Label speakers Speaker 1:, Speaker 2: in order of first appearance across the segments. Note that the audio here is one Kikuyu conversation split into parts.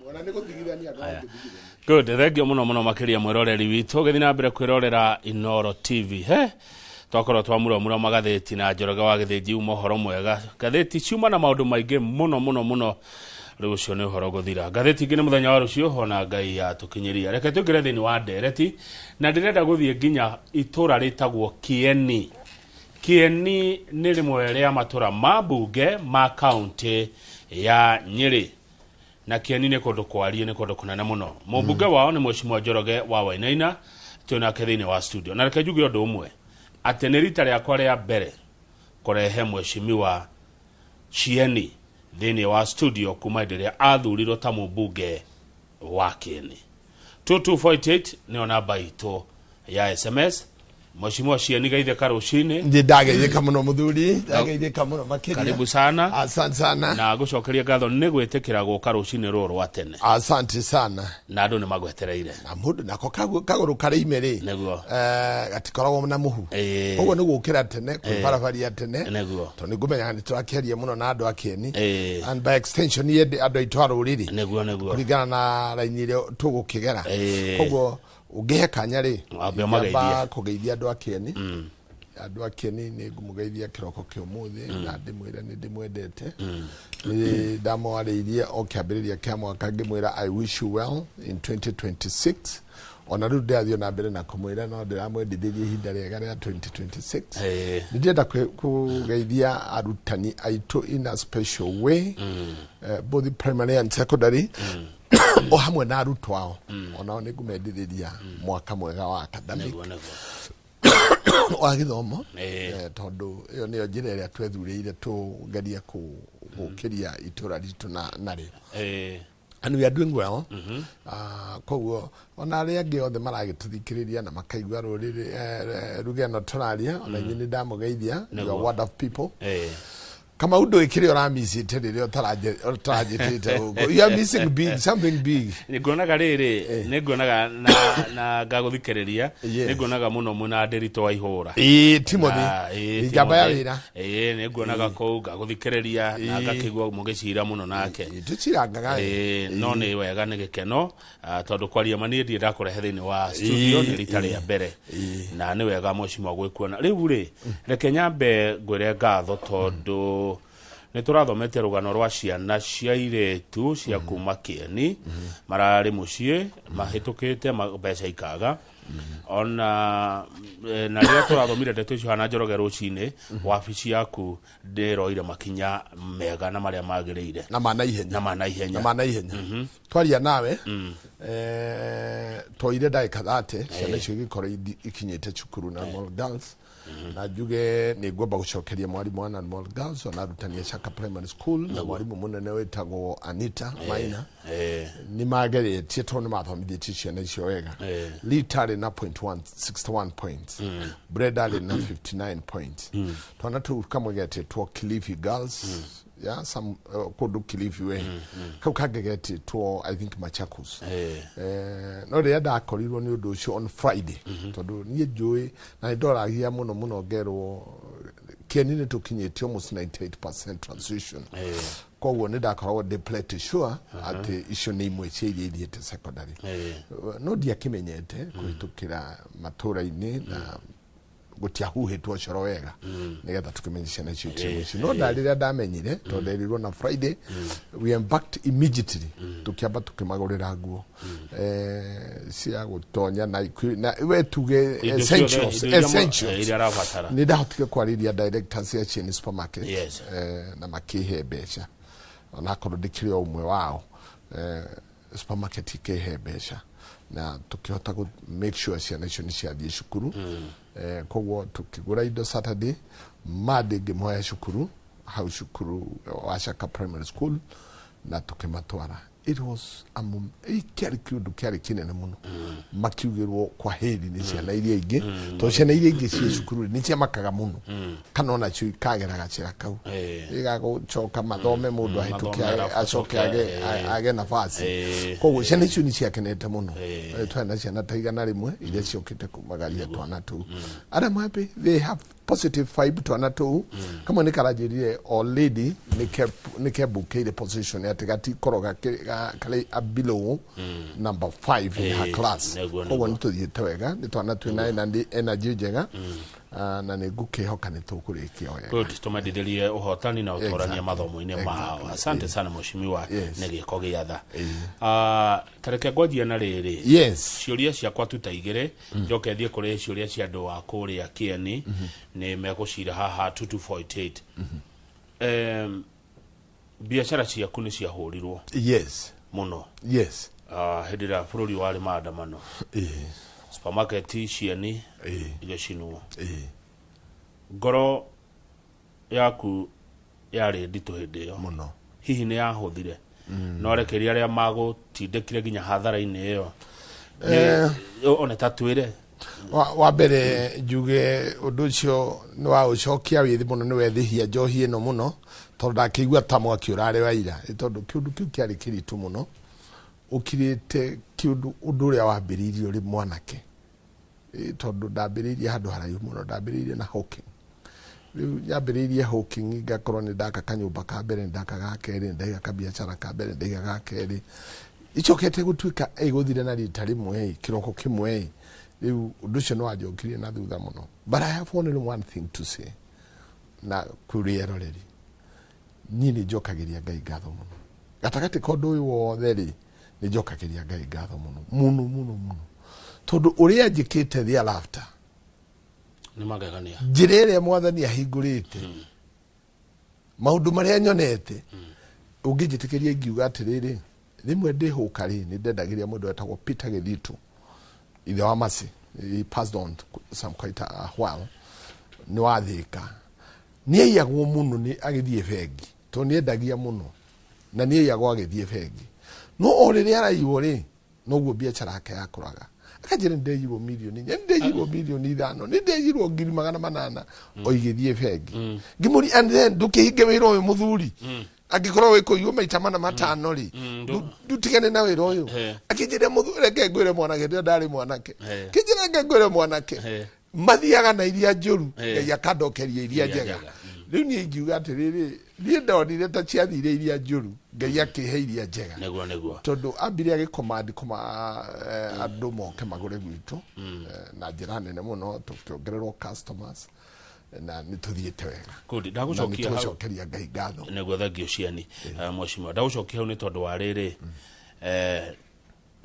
Speaker 1: Ona nĩ gũthigithania no ngĩthigithania.
Speaker 2: Good, thank you muno muno makiria mwiroreri witũ gĩthiĩ na mbere kwĩrorera Inoro TV. He twakorwo twamuramura magathĩti na Njoroge wa Gĩthĩnji uma ũhoro mwega. Ngathĩti ciuma na maũndũ maingĩ mũno mũno mũno. Rĩu ũcio nĩ ũhoro gũthira. Ngathĩti ingĩ nĩ mũthenya wa rũciũ ona Ngai atũkinyĩria. Reke tũingĩre thĩinĩ wa ndereti na ndĩrenda gũthiĩ nginya itũra rĩtagwo Kieni. Kieni nĩ rĩmwe rĩa matũra ma mbunge ma kaũntĩ ya Nyĩrĩ. Na Kieni nĩ kũndũ kwarie, nĩ kũndũ kũnene mũno. Mũmbunge wao nĩ Mheshimiwa Njoroge wa Wainaina, twĩ nake thĩinĩ wa studio. Na reke njuge ũndũ ũmwe, atĩ nĩ rita rĩakwa rĩa mbere kũrehe Mheshimiwa Chieni thĩinĩ wa studio kuma hĩndĩ ĩrĩa athurirwo ta mũmbunge wa Kieni. 2248 nĩyo namba itũ ya SMS. Mheshimiwa Chieni geithĩka rũcinĩ.
Speaker 1: Ndĩ ndageithĩka mũno mũthuri, ndageithĩka mũno makĩria.
Speaker 2: Karibu sana.
Speaker 1: Asante sana.
Speaker 2: Na ngũcokeria ngatho nĩ gwĩtĩkĩra gũka rũcinĩ rũrũ rwa tene.
Speaker 1: Asante sana.
Speaker 2: Na andũ nĩ magwetereire.
Speaker 1: Na mũndũ nako kagũrũ karĩ ime rĩ.
Speaker 2: Nĩguo.
Speaker 1: Gatikoragwo na mũhu. Koguo nĩ gũkĩra tene, kwĩbarabaria tene.
Speaker 2: Nĩguo.
Speaker 1: Tondũ nĩ ngũmenyaga nĩ tũrakĩaria mũno na andũ a Kĩeni. And by extension yende andũ aitũ a rũrĩrĩ.
Speaker 2: Nĩguo, nĩguo.
Speaker 1: Kũringana na raini ĩrĩa tũgũkĩgera. Koguo ũngĩhe kanya rĩ,
Speaker 2: Wambe ũmageithie.
Speaker 1: ingĩamba kũgeithia andũ a Kĩeni. Andũ a Kĩeni nĩ ngũmũgeithia kĩroko kĩa ũmũthĩ na ndĩmwĩre nĩ ndĩmwendete. Nĩ ndamwarĩirie o kĩambĩrĩria kĩa mwaka ngĩmwĩra I wish you well in 2026. Ona rĩu ndĩrathiĩ na mbere na kũmwĩra no ndĩramwendithĩria ihinda rĩega rĩa 2026. Nĩ ndĩrenda kũgeithia arutani aitũ in a special way, both primary and secondary, o hamwe na arutwo ao. Onao nĩ ngũmendithĩria mwaka mwega wa academic.
Speaker 2: Nĩguo, nĩguo.
Speaker 1: Wa gĩthomo. Tondũ ĩyo nĩyo njĩra ĩrĩa twethurĩire tũgerie gũkĩria itũra ritũ narĩo. And we are doing well. Koguo ona arĩa angĩ othe maragĩtũthikĩrĩria na makaigua rũrĩrĩ, ruga ĩno tũraria, ona inyuĩ nĩ ndamũgeithia. You are wonderful people. Kamau ndũĩ kĩrĩa ũramicĩte rĩrĩa ũtaranjĩtĩte gũkũ. You are missing big, something big.
Speaker 2: Nĩ nguonaga rĩrĩ, nĩ nguonaga na ngagũthikĩrĩria. Nĩ nguonaga mũno mwĩna Ndĩritũ wa Ihũra.
Speaker 1: Ĩĩ, Timothy.
Speaker 2: Na, ĩĩ,
Speaker 1: Njamba ya
Speaker 2: Timothy.
Speaker 1: wĩra.
Speaker 2: Ĩĩ, nĩ nguonaga kũu ngagũthikĩrĩria na ngakĩigua mũgĩcira mũno nake.
Speaker 1: Ĩĩ, tũcirangaga.
Speaker 2: Ĩĩ, no nĩ wega, nĩ gĩkeno. Tondũ kwaria ma niĩ ndirĩ ndakũrehe thĩinĩ wa studio, nĩ rita rĩa mbere. Na nĩ wega mheshimiwa gwĩkuona. Rĩu rĩ, reke nyambe ngwĩre ngatho tondũ nĩ tũrathomete rũgano rwa ciana cia airĩtu cia kuma Kĩeni, mararĩ mũciĩ mahĩtũkĩte mbeca ikaga. Ona na rĩrĩa tũrathomire ndeto icio hana Njoroge rũcinĩ, wabici yaku ndĩroire makinya mega na marĩa magĩrĩire.
Speaker 1: Na ma naihenya.
Speaker 2: Na ma naihenya.
Speaker 1: Na ma naihenya. Twaria nawe, twoire ndagĩka 30, ciana icio igĩkorwo ikinyĩte cukuru na Mall Girls. Na njuge nĩ ngwamba gũcokeria mwarimũ wa Mall Girls ona arutani a Chaka Primary School na mwarimũ mũnene wĩtagwo Anita Maina. Nĩ mageretie tondũ nĩ mathomithĩtie ciana icio wega. Lita arĩ na point one, 61 points. Brenda arĩ na 59 points. Twana tũu kamwe getĩtwo Kilifi Girls, yeah, some, kũndũ Kilifi we. Kau kangĩ getĩtwo I think Machakos. No rĩrĩa ndakorirwo nĩ ũndũ ũcio on Friday, tondũ niĩ njũĩ na nĩ ndoragia mũno mũno ngerwo Kĩeni nĩ tũkinyĩtie almost 98% transition. Koguo nĩ ndakoragwo ndĩ pretty sure atĩ icio nĩ imwe cia iria ithiĩte secondary. No ndiakĩmenyete kũhĩtũkĩra matũra-inĩ na gũtiahuhĩtwo coro wega nĩgetha tũkĩmenye ciana icio itirĩ mũciĩ. No ndarĩrĩa ndamenyire, tondũ nderirwo na Friday, we embarked immediately, tũkĩamba tũkĩmagũrĩra nguo cia gũtonya na we tuge
Speaker 2: Indo ciothe,
Speaker 1: essentials,
Speaker 2: indo iria
Speaker 1: essentials.
Speaker 2: iria arabatara.
Speaker 1: Nĩ ndahotire kwarĩria directors ya chain supermarket, na makĩhe mbeca onakorwo ndĩkĩrĩ o ũmwe wao. Supermarket ikĩhe mbeca na tũkĩhota gũ make sure ciana icio nĩ ciathiĩ cukuru. Koguo tũkĩgũra indo Saturday, Monday ngĩmoya cukuru hau cukuru wa Chaka Primary School na tũkĩmatwara. It was a kĩarĩ kĩũndũ kĩarĩ kĩnene mũno, makiugĩrwo kwa heri nĩ ciana iria ingĩ, tondũ ciana iria ingĩ ciĩ cukuru nĩ ciamakaga mũno kana onacio ikagera gacĩra kau igagũcoka mathome mũndũ ahĩtũke
Speaker 2: Mathome arabu
Speaker 1: acoke
Speaker 2: acoke,
Speaker 1: age nafasi. Koguo ciana icio nĩ ciakenete mũno. Twarĩ na ciana ta 100 iria ciokĩte kumagaria twana tũu. And I'm happy they have positive vibe twana tũu. Kamwe nĩ karanjĩrire o lady nĩ kebukĩire position atĩ gatikorwo karĩ a below number 5 in her
Speaker 2: Eh,
Speaker 1: class.
Speaker 2: nĩguo,
Speaker 1: Koguo
Speaker 2: nĩguo.
Speaker 1: nĩ tũthiĩte wega, nĩ twana twĩna energy njega. Ah, na nĩ ngũkĩhoka nĩ tũkũrĩkia wega.
Speaker 2: Good, tumendithĩrie ũhotani na ũtorania
Speaker 1: Exactly.
Speaker 2: mathomo-inĩ mao.
Speaker 1: Exactly.
Speaker 2: Asante sana mheshimiwa.
Speaker 1: Yes.
Speaker 2: Nĩ gĩko gĩa tha. Ah, tareke ngwanjia na rĩrĩ,
Speaker 1: Yes.
Speaker 2: ciũria ciakwa tuta igĩrĩ, njoke thiĩ kũrĩ ciũria cia andũ a kũrĩa kĩeni nĩ megũcira haha 2248. Biacara ciaku nĩ ciahũrirwo
Speaker 1: Yes.
Speaker 2: mũno.
Speaker 1: Yes.
Speaker 2: Ah, hĩndĩ ĩrĩa bũrũri warĩ maandamano,
Speaker 1: Eh,
Speaker 2: supermarket cieni igĩcinwo. Ngoro yaku yarĩ nditũ hĩndĩ ĩyo?
Speaker 1: Mũno.
Speaker 2: Hihi nĩ yahũthire no rekeria arĩa magũtindĩkire nginya hathara-inĩ ĩyo? One ta twĩre.
Speaker 1: Wa mbere njuge ũndũ ũcio nĩ wa ũcokia wĩthĩ mũno, nĩ wethĩhia njohi ĩno mũno, tondũ ndakĩigua ta mwaki ũrarĩ wa ira. Ĩ tondũ kĩũndũ kĩu kĩarĩ kĩritũ mũno, ũkirĩte kĩũndũ ũndũ ũrĩa wambĩrĩirie ũrĩ mwanake. Ĩ tondũ ndambĩrĩirie handũ haraihu mũno, ndambĩrĩirie na hawking. Rĩu nyambĩrĩirie hawking ngakorwo nĩ ndaka kanyũmba ka mbere, nĩ ndaka ga kerĩ, nĩ ndaiga kabiacara ka mbere, nĩ ndaiga ga kerĩ, icokete gũtuĩka ĩgũthire na rita rĩmwe ĩ, kĩroko kĩmwe ĩ. Rĩu ũndũ ũcio nĩ wanjokirie na thutha mũno, but I have only one thing to say na kũrĩ eroreri, niĩ nĩ njokagĩria Ngai ngatho mũno gatagatĩ ka ũndũ ũyũ wothe rĩ, nĩ njokagĩria Ngai ngatho mũno mũno mũno mũno, tondũ ũrĩa njĩkĩte thereafter
Speaker 2: Nĩ magegania.
Speaker 1: Njĩra ĩrĩa Mwathani ahingũrĩte, maũndũ marĩa nyonete, ũngĩnjĩtĩkĩria ingiuga atĩrĩrĩ, rĩmwe ndĩhũka rĩ, nĩ ndendagĩria mũndũ wetagwo Peter Gĩthitũ, ithe wa Mercy. He passed on some quite a while. Nĩ wathĩka, nĩ aiyagwo mũno nĩ agĩthiĩ bengi, tondũ nĩ endagia mũno na nĩ aiyagwo agĩthiĩ bengi, no o rĩrĩa araiywo rĩ, noguo biacara yake yakũraga. Akanjĩra, nĩ ndeyirwo mirioni 4, nĩ ndeyirwo mirioni 5, nĩ ndeyirwo 800,000 o igĩthiĩ bengi. Ngĩmũria, and then ndũkĩhinge wĩra ũyũ mũthuri, angĩkorwo wĩ kũiywo maita mana matano rĩ, ndutigane na wĩra ũyũ. Akĩnjĩra, mũthuri, reke ngwĩre mwanake, rĩrĩa ndarĩ mwanake, kĩnjĩra, reke ngwĩre mwanake, mathiaga na iria njũru, Ngai akandokeria iria
Speaker 2: Iria
Speaker 1: njega.
Speaker 2: Njega.
Speaker 1: Rĩu niĩ ingiuga atĩrĩrĩ, niĩ ndonire ta ciathire iria njũru, Ngai akĩhe iria njega.
Speaker 2: Nĩguo.
Speaker 1: Tondũ ambire agĩcommand kũma andũ moke magũre gwitũ na njĩra nene mũno, tũkĩongererwo customers na nĩ tũthiĩte wega.
Speaker 2: Good.
Speaker 1: Na nĩ
Speaker 2: Ndagũcokia hau.
Speaker 1: tũgũcokeria Ngai ngatho.
Speaker 2: Nĩguo, thengio ciani. Mheshimiwa, ndagũcokia hau nĩ tondũ wa rĩrĩ,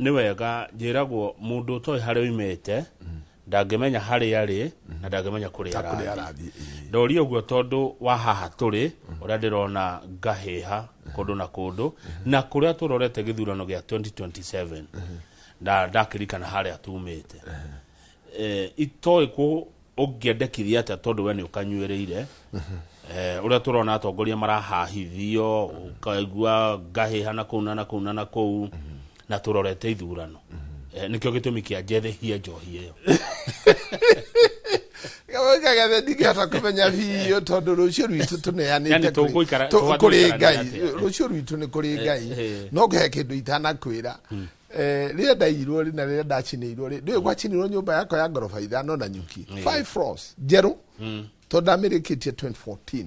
Speaker 2: nĩ wega njĩragwo mũndũ ũtoĩ harĩa oimĩte ndangĩmenya harĩa arĩ na ndangĩmenya kũrĩa
Speaker 1: kũrĩa
Speaker 2: arathiĩ.
Speaker 1: Arathiĩ, ĩĩ.
Speaker 2: Ndoria ũguo tondũ wa haha tũrĩ, ũrĩa ndĩrona ngahĩha kũndũ na kũndũ na kũrĩa tũrorete gĩthurano gĩa 2027, na ndakĩririkana harĩa tumĩte. Itoĩ kũ ũngĩendekithia atĩa, tondũ we nĩ ũkanyuĩrĩire ũrĩa tũrona atongoria marahahithio, ũkaigua ngahĩha na kũu na na kũu na na kũu, na tũrorete ithurano. Nĩkĩo gĩtũmi kĩa njethehie njohi ĩyo.
Speaker 1: Kagethe ndingĩhota kũmenya biũ, tondũ rũciũ rwitũ tũneanĩte
Speaker 2: Yani tũgathiĩ
Speaker 1: kũrĩ
Speaker 2: gũikarania
Speaker 1: Ngai.
Speaker 2: atĩa?
Speaker 1: Rũciũ rwitũ nĩ kũrĩ Ngai. No ngũhe kĩndũ itanakwĩra. Rĩrĩa ndaiyirwo rĩ, na rĩrĩa ndacinĩirwo rĩ, ndũĩ gwacinirwo nyũmba yakwa ya ngoroba 5 na nyuki, five floors njerũ, tondũ ndamĩrĩkĩtie 2014.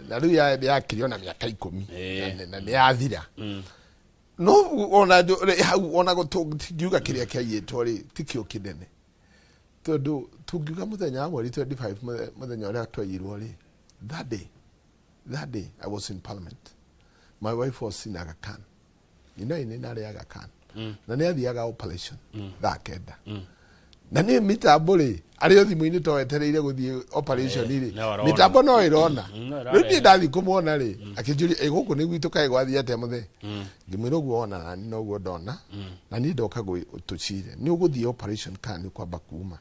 Speaker 1: Na rĩu yakirio na mĩaka 10 na nĩ yathira. No ona hau ona tũngiuga kĩrĩa kĩaiyĩtwo rĩ, tikĩo kĩnene, tondũ tũngiuga mũthenya wa mweri 25, mũthenya ũrĩa twaiyirwo rĩ, that day I was in parliament. My wife was in Aga Khan. You know, nĩ narĩ Aga Khan na nĩ athiaga operation thaa 9, na niĩ mĩtambo rĩ, arĩ o thimũ-inĩ to wetereire gũthiĩ operation rĩ,
Speaker 2: No arona.
Speaker 1: mĩtambo no ĩrona.
Speaker 2: No
Speaker 1: Rĩu niĩ
Speaker 2: ĩrarehe.
Speaker 1: ndathiĩ kũmuona rĩ, akĩnjũria, "Ĩ gũkũ nĩ gwitũ kaĩ gwathiĩ atĩa mũthee?" Ngĩmwĩra, "Ũguo wona nani noguo ndona, na niĩ ndoka tũcire nĩ ũgũthiĩ operation kana nĩ ũkwamba kuma?"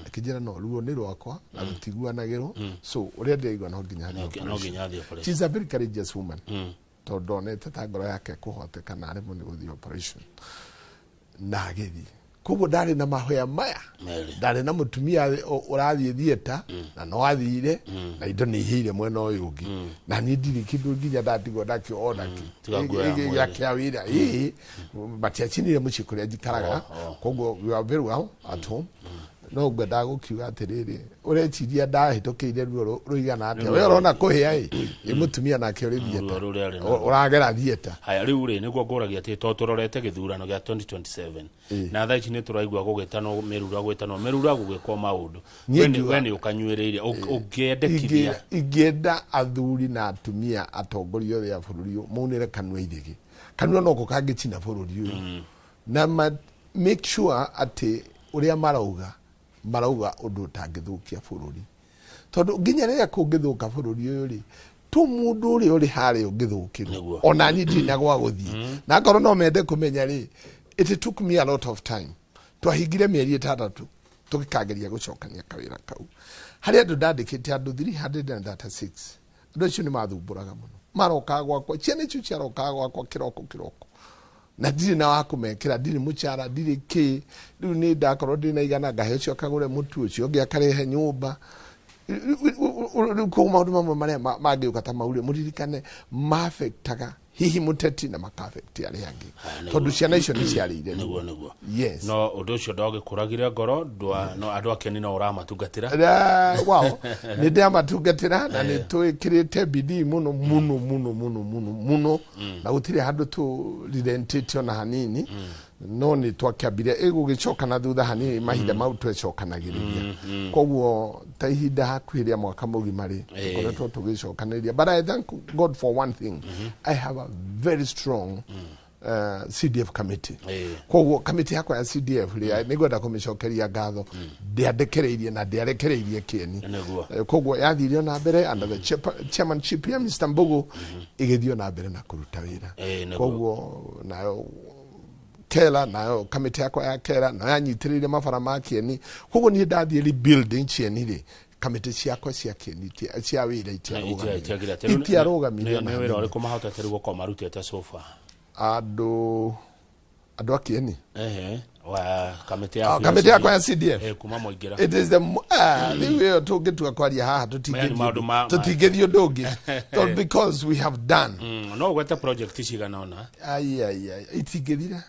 Speaker 1: Akĩnjĩra, "No ruo nĩ rwakwa na rũtiguanagĩrwo, so ũrĩa ndĩraigua no nginya thiĩ
Speaker 2: No
Speaker 1: operation."
Speaker 2: nginya athiĩ operation.
Speaker 1: She's a very courageous woman, tondũ ndonete ta ngoro yake kũhoteka na aremwo nĩ gũthiĩ operation, na agĩthiĩ. Koguo ndarĩ na mahoya maya.
Speaker 2: Merĩ.
Speaker 1: Ndarĩ na mũtumia ũrathiĩ theatre na no athire, na indo nĩ ihĩire mwena ũyũ ũngĩ, na niĩ ndirĩ kĩndũ nginya ndatigwo nakĩo onakĩ
Speaker 2: Tiga nguo ya mwĩrĩ.
Speaker 1: Kĩa wĩra ĩĩ, matiacinire mũciĩ kũrĩa njikaraga.
Speaker 2: Oh, oh.
Speaker 1: Koguo we are very well at home. No ngwendaga gũkiuga atĩrĩrĩ, ũreciria ndahĩtũkĩire ruo rũigana atĩa? We ũrona kũhĩa ĩ ĩ mũtumia nake ũrĩ
Speaker 2: Ruo
Speaker 1: theatre.
Speaker 2: rũrĩa arĩ naruo.
Speaker 1: Ũragera theatre.
Speaker 2: Haya, rĩu rĩ, nĩguo ngũragia atĩ to tũrorete gĩthurano gĩa 2027 na thaa ici nĩ tũraigua gũgĩtanwo mĩrura, gwĩtanwo mĩrura, gũgĩkwo maũndũ.
Speaker 1: Niĩ
Speaker 2: We nĩ
Speaker 1: ngiuga-
Speaker 2: we nĩ ũkanyuĩrĩire ũngĩendekithia?
Speaker 1: Ingĩenda athuri na atumia, atongoria othe a bũrũri ũyũ, maunĩre kanua ithĩgĩ. Kanua noko kangĩcina bũrũri ũyũ, na make sure atĩ ũrĩa marauga, marauga ũndũ ũtangĩthũkia bũrũri, tondũ nginya rĩrĩa kũngĩthũka bũrũri ũyũ rĩ, tu mũndũ ũrĩa ũrĩ harĩa ũngĩthũkĩrwo.
Speaker 2: Nĩguo.
Speaker 1: Ona niĩ ndirĩ na gwa gũthiĩ, na akorwo no mende kũmenya rĩ, it took me a lot of time. Twahingire mĩeri 6 tũgĩkageria gũcokania kawĩra kau harĩ andũ ndandĩkĩte, andũ 336. Andũ acio nĩ mathumbũraga mũno, marokaga gwakwa, ciana icio ciarokaga gwakwa kĩroko kĩroko, na ndirĩ na wa kũmekĩra, ndirĩ mũcara, ndirĩ kĩ. Rĩu nĩ ndakorwo ndĩ na 100, ngahe ũcio akagũre mũtu, ũcio ũngĩ akarehe nyũmba. Rĩu koguo maũndũ mamwe marĩa mangĩũka ta mau rĩ, mũririkane maafektaga hihi mũteti na makaafekti arĩa angĩ, tondũ ciana icio nĩ ciarĩire.
Speaker 2: Nĩguo.
Speaker 1: Yes.
Speaker 2: No ũndũ ũcio ndwagĩkũragire ngoro, no andũ akeni no ũramatungatĩra?
Speaker 1: Wow, nĩ ndĩramatungatĩra na nĩ twĩkĩrĩte bidii mũno mũno mũno mũno mũno mũno, na gũtirĩ handũ tũrirentĩte ona hanini. No nĩ twakĩambire ĩgũgĩcoka na thutha hanini mahinda mau twecokanagĩrĩria, koguo ta ihinda hakuhĩ rĩa mwaka mũgima rĩ, tũkoretwo tũgĩcokanĩrĩria. But I thank God for one thing: I have a very strong CDF committee. Koguo kamĩtĩ yakwa ya CDF rĩ, nĩ ngwenda kũmĩcokeria ngatho, ndĩandekereirie na ndĩarekereirie kĩeni. Koguo yathire na mbere under the chairmanship ya Mr. Mbugu, ĩgĩthiĩ na mbere na kũruta wĩra. Koguo nayo kera, nayo kamĩtĩ yakwa ya kera nayo yanyitĩrĩire mabara ma kĩeni. Koguo niĩ ndathiĩ rebuilding kĩeni rĩ, kamĩtĩ ciakwa cia kĩeni cia wĩra itiarũgamire, itiarũgamire ona
Speaker 2: Nĩ wĩra
Speaker 1: hanini.
Speaker 2: ũrĩkũ mahotete rĩu gũkorwo marutĩte so far?
Speaker 1: Andũ a kĩeni?
Speaker 2: Ehe, wa kamĩtĩ yaku ya
Speaker 1: Kamĩtĩ yakwa ya
Speaker 2: CDF.
Speaker 1: CDF.
Speaker 2: Kuma mwaingĩra.
Speaker 1: It is the rĩu ĩyo tũngĩtua kwaria haha,
Speaker 2: Maya nĩ maũndũ
Speaker 1: tũtingĩthiĩ ũndũ ũngĩ. Because we have done
Speaker 2: No ũgwete project cigana ũna?
Speaker 1: Ai, ai, ai, itingĩthira.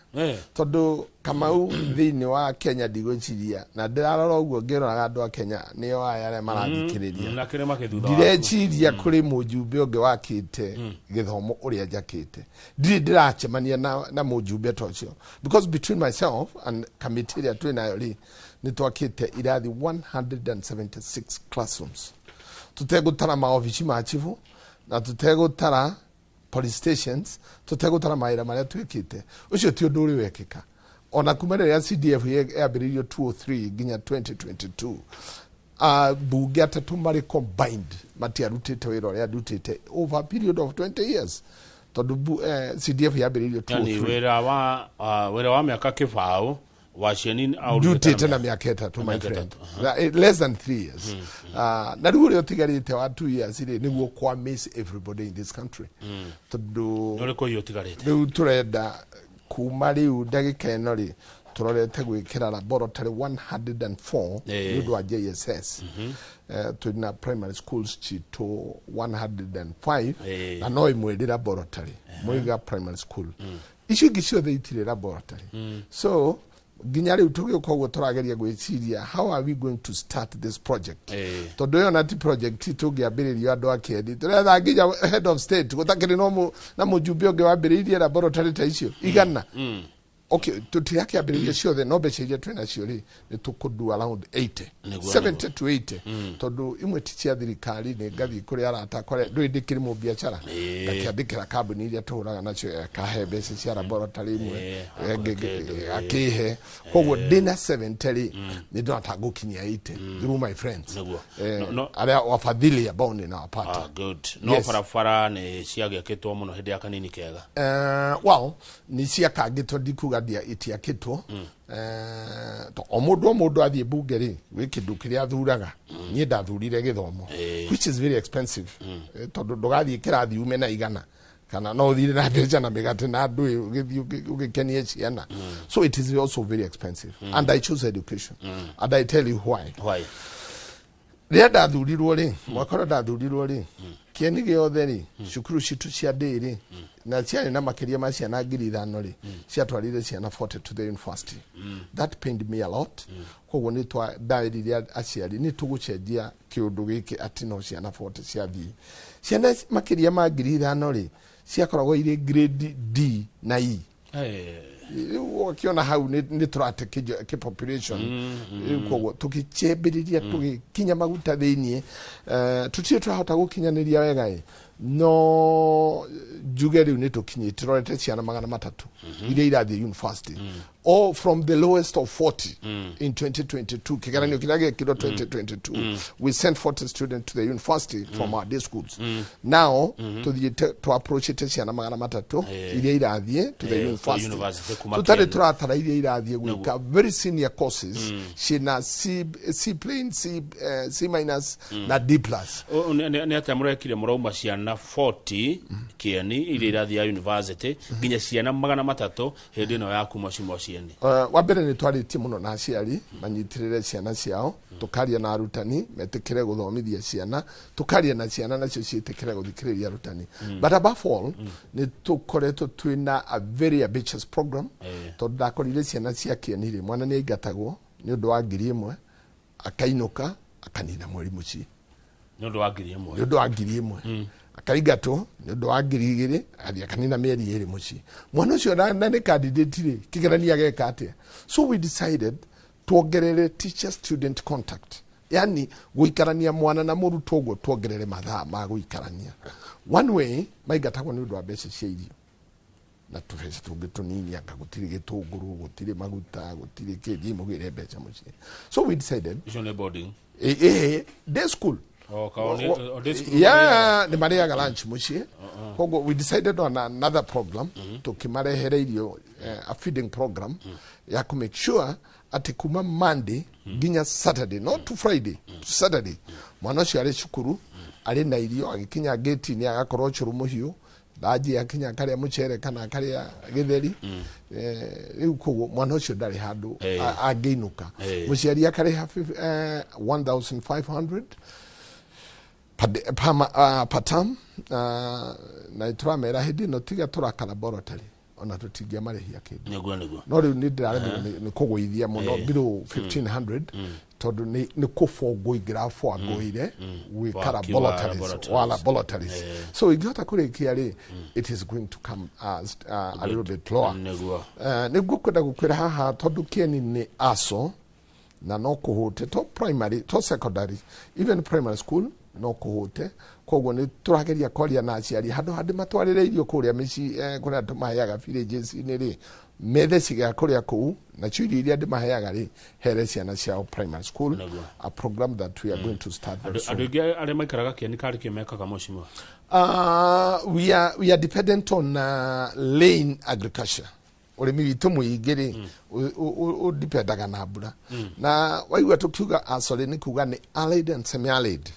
Speaker 1: Tondũ Kamau, thĩinĩ wa Kenya ndigwĩciria, na ndĩrarora ũguo ngĩroraga andũ a Kenya, nĩo aya arĩa marathikĩrĩria,
Speaker 2: Na kĩrĩ makĩthutha waku.
Speaker 1: ndireciria kũrĩ mũjumbe ũngĩ wakĩte gĩthomo ũrĩa njakĩte. Ndirĩ ndĩracemania na mũjumbe ta ũcio, because between myself and kamĩtĩ ĩrĩa twĩ nayo rĩ, nĩ twakĩte irathi 176 classrooms, tũtegũtara maobici ma chifu na tũtegũtara police stations, tũtegũtara mawĩra marĩa twĩkĩte. Ũcio ti ũndũ ũrĩ wekĩka ona kuma rĩrĩa CDF yambĩrĩirio 203 nginya 2022. Bunge atatũ marĩ combined matiarutĩte wĩra ũrĩa ndutĩte over a period of 20 years, tondũ CDF yambĩrĩirio
Speaker 2: Yani
Speaker 1: 203.
Speaker 2: Wĩra wa mĩaka 20 wa cieni?
Speaker 1: Ndutĩte na mĩaka 3, my
Speaker 2: mĩaka
Speaker 1: friend.
Speaker 2: 3.
Speaker 1: Less than 3 years. Na rĩu ũrĩa ũtigarĩte wa 2 years rĩ, nĩguo kwa miss everybody in this country, tondũ
Speaker 2: Nĩ ũrĩkũ hihi ũtigarĩte?
Speaker 1: Rĩu tũrenda kuma rĩu ndagĩka ĩno rĩ, tũrorete gwĩkĩra laboratory 104 nĩ ũndũ wa JSS. Twĩna primary schools citũ 105 na no ĩmwe ĩrĩ laboratory, Muiga Primary School. Icio ingĩ ciothe itirĩ laboratory. So nginya rĩu tũgĩũka ũguo, tũrageria gwĩciria how are we going to start this project, tondũ ĩyo na ti project tũngĩambĩrĩrio andũ a kĩendi. Tũretha nginya head of state, gũtakĩrĩ no na mũjumbe ũngĩ wambĩrĩirie laboratory ta icio 100. Okay, tũtirakĩambĩrĩria ciothe, no mbeca iria twĩ nacio rĩ, nĩ tũkũdu around 80, 70 to 80, tondũ imwe ti cia thirikari, nĩ ngathiĩ kũrĩ arata akwa arĩa ndũĩ ndĩkĩrĩ mũbiacara, ngakĩandĩkĩra kambuni iria tũhũraga nacio, akahe mbeca cia laboratory imwe,
Speaker 2: Akũhe kĩndũ,
Speaker 1: akĩhe. Koguo ndĩna 70 rĩ, nĩ ndona ta ngũkinyia 80 through my friends, arĩa wafadhili ambao ninawapata.
Speaker 2: Ah, good. No barabara nĩ ciagĩakĩtwo mũno hĩndĩ ya kanini kega?
Speaker 1: Well, nĩ ciakangĩtwo, ndikuga itiakĩtwo. O mũndũ athiĩ bunge rĩ, gwĩ kĩndũ kĩrĩa athuraga. Niĩ ndathurire gĩthomo, which is very expensive. Tondũ ndũgathiĩ kĩrathi ume na 100, kana no ũthire na mbeca na mĩgate na ndũĩ ũgĩthiĩ ũgĩkenie ciana. So it is also very expensive, and I chose education, and I tell you why.
Speaker 2: Why?
Speaker 1: Rĩrĩa ndathurirwo rĩ, mwaka ũrĩa ndathurirwo rĩ, Kĩeni gĩothe rĩ, cukuru citũ cia ndĩ rĩ, na ciarĩ na makĩria ma ciana 5,000 rĩ, ciatwarire ciana 40 to the university. That pained me a lot. Koguo nĩ ndaĩrire aciari nĩ tũgũcenjia kĩũndũ gĩkĩ atĩ no ciana 40 ciathiĩ. Ciana makĩria ma 5,000 rĩ, ciakoragwo irĩ grade D na E. Rĩu ũgakĩona hau nĩ tũrate kĩ population. Rĩu koguo tũgĩchembĩrĩria tũgĩkinya maguta thĩiniĩ, tũtirĩ tũrahota gũkinyanĩria wega ĩ, no njuge rĩu nĩ tũkinyĩte tũrorete ciana 300 iria irathiĩ university, all from the lowest of 40 in 2022. Kĩgeranio kĩrĩa gĩekirwo 2022, we sent 40 students to the university from our day schools. Now tũthiĩte tũ-approachĩte ciana 300 iria irathiĩ to the university.
Speaker 2: University kuma
Speaker 1: Tũtarĩ
Speaker 2: Kenya.
Speaker 1: Tũratara iria irathiĩ gwĩka very senior courses ciĩna C, C plain, C, C minus na D plus.
Speaker 2: Nĩ atĩa mũrekire mũrauma ciana 40 Kĩeni iria irathiĩ university nginya ciana 300 hĩndĩ ĩno ya kuma cimo cieni?
Speaker 1: Wa mbere nĩ twarĩtie mũno na aciari manyitĩrĩre ciana ciao, tũkaria na arutani metĩkĩre gũthomithia ciana, tũkaria na ciana nacio ciĩtĩkĩre gũthikĩrĩria arutani. But above all, nĩ tũkoretwo twĩna a very ambitious program, tondũ ndakorire ciana cia Kĩeni rĩ, mwana nĩ aingatagwo nĩ ũndũ wa 1,000, akainũka akanina mweri mũciĩ.
Speaker 2: Nĩ ũndũ wa 1,000?
Speaker 1: Nĩ ũndũ wa 1,000. Akaingatwo nĩ ũndũ wa 2,000, agathiĩ akanina mĩeri 2 mũciĩ. Mwana ũcio na nĩ candidate rĩ, kĩgeranio ageka atĩa? So we decided tuongerere teacher student contact, yani gũikarania mwana na mũrutwo ũguo, tuongerere mathaa ma gũikarania. One way maingatagwo nĩ ũndũ wa mbeca cia irio na tũbeca tũngĩ tũnini, anga gũtirĩ gĩtũngũrũ, gũtirĩ maguta, gũtirĩ kĩ, thiĩ mũgĩre mbeca mũciĩ. So we decided
Speaker 2: Icio nĩ boarding?
Speaker 1: Day school.
Speaker 2: O, o day school?
Speaker 1: Yeah, nĩ marĩaga lunch mũciĩ. Koguo we decided on another program, tũkĩmarehere irio, a feeding program ya kũ make sure atĩ kuma Monday nginya Saturday, not to Friday, to Saturday, mwana ũcio arĩ cukuru arĩ na irio. Agĩkinya gate-inĩ agakorwo cũrũ mũhiũ, ranji akinya akarĩa mũcere kana akarĩa gĩtheri. Rĩu koguo mwana ũcio ndarĩ handũ angĩinũka. Mũciari akarĩha 1500 per term, na tũramera hĩndĩ ĩno tiga tũraka laboratory ona tũtingĩamarĩhia kĩndũ.
Speaker 2: Nĩguo.
Speaker 1: No rĩu nĩ ndĩraremerwo nĩ kũgũithia mũno below 1500, tondũ nĩ kũbongwo ingĩrabangũire gwĩka
Speaker 2: Waki wa
Speaker 1: laboratories
Speaker 2: laboratories.
Speaker 1: Wa laboratories. So ingĩhota kũrĩkia rĩ, it is going to come as a little bit lower. Nĩ ngũkwenda gũkwĩra haha, tondũ Kĩeni nĩ aso na no kũhũte to primary to secondary, even primary school no kũhũte. Koguo nĩ tũrageria kwaria na aciari handũ handĩ matwarĩre irio kũrĩa mĩciĩ, kũrĩa tũmaheaga villages-inĩ rĩ, methe ciga kũrĩa kũu, nacio irio iria ndĩmaheaga rĩ, here ciana ciao primary school. A program that we are going to start very soon.
Speaker 2: Andũ aingĩ arĩa maikaraga Kĩeni karĩ kĩ mekaga mũcimo?
Speaker 1: We are dependent on rain agriculture. Ũrĩmi witũ mũingĩ rĩ, ũdipendaga na mbura. Na waigua tũkiuga asorĩ, nĩ kuga nĩ arid and semi arid.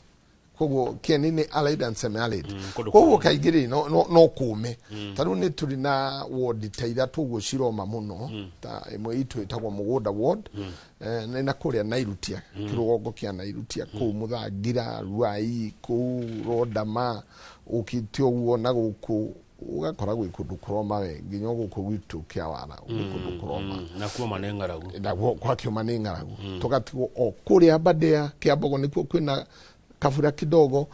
Speaker 1: Koguo Kĩeni nĩ arid and semi arid.
Speaker 2: Kũndũ
Speaker 1: Koguo
Speaker 2: kũmũ.
Speaker 1: kaingĩ rĩ, no kũme. Ta rĩu nĩ tũrĩ na ward ta ithatũ ũguo ciroma mũno, ta ĩmwe itũ ĩtagwo Mũgũnda ward, nĩ na kũrĩa Nairutia, kĩrũgongo kĩa Nairutia kũu Mũthangira, Ruai kũu Rondama, ũkĩte ũguo na gũkũ ũgakora gwĩ kũndũ kũroma we, nginya gũkũ gwitũ Kĩawara gwĩ kũndũ kũroma.
Speaker 2: Na kuoma nĩ ng'aragu.
Speaker 1: Naguo gwakiuma nĩ ng'aragu, tũgatigwo o kũrĩa Mbandĩa Kĩambogo nĩkuo kwĩna kabura kidogo.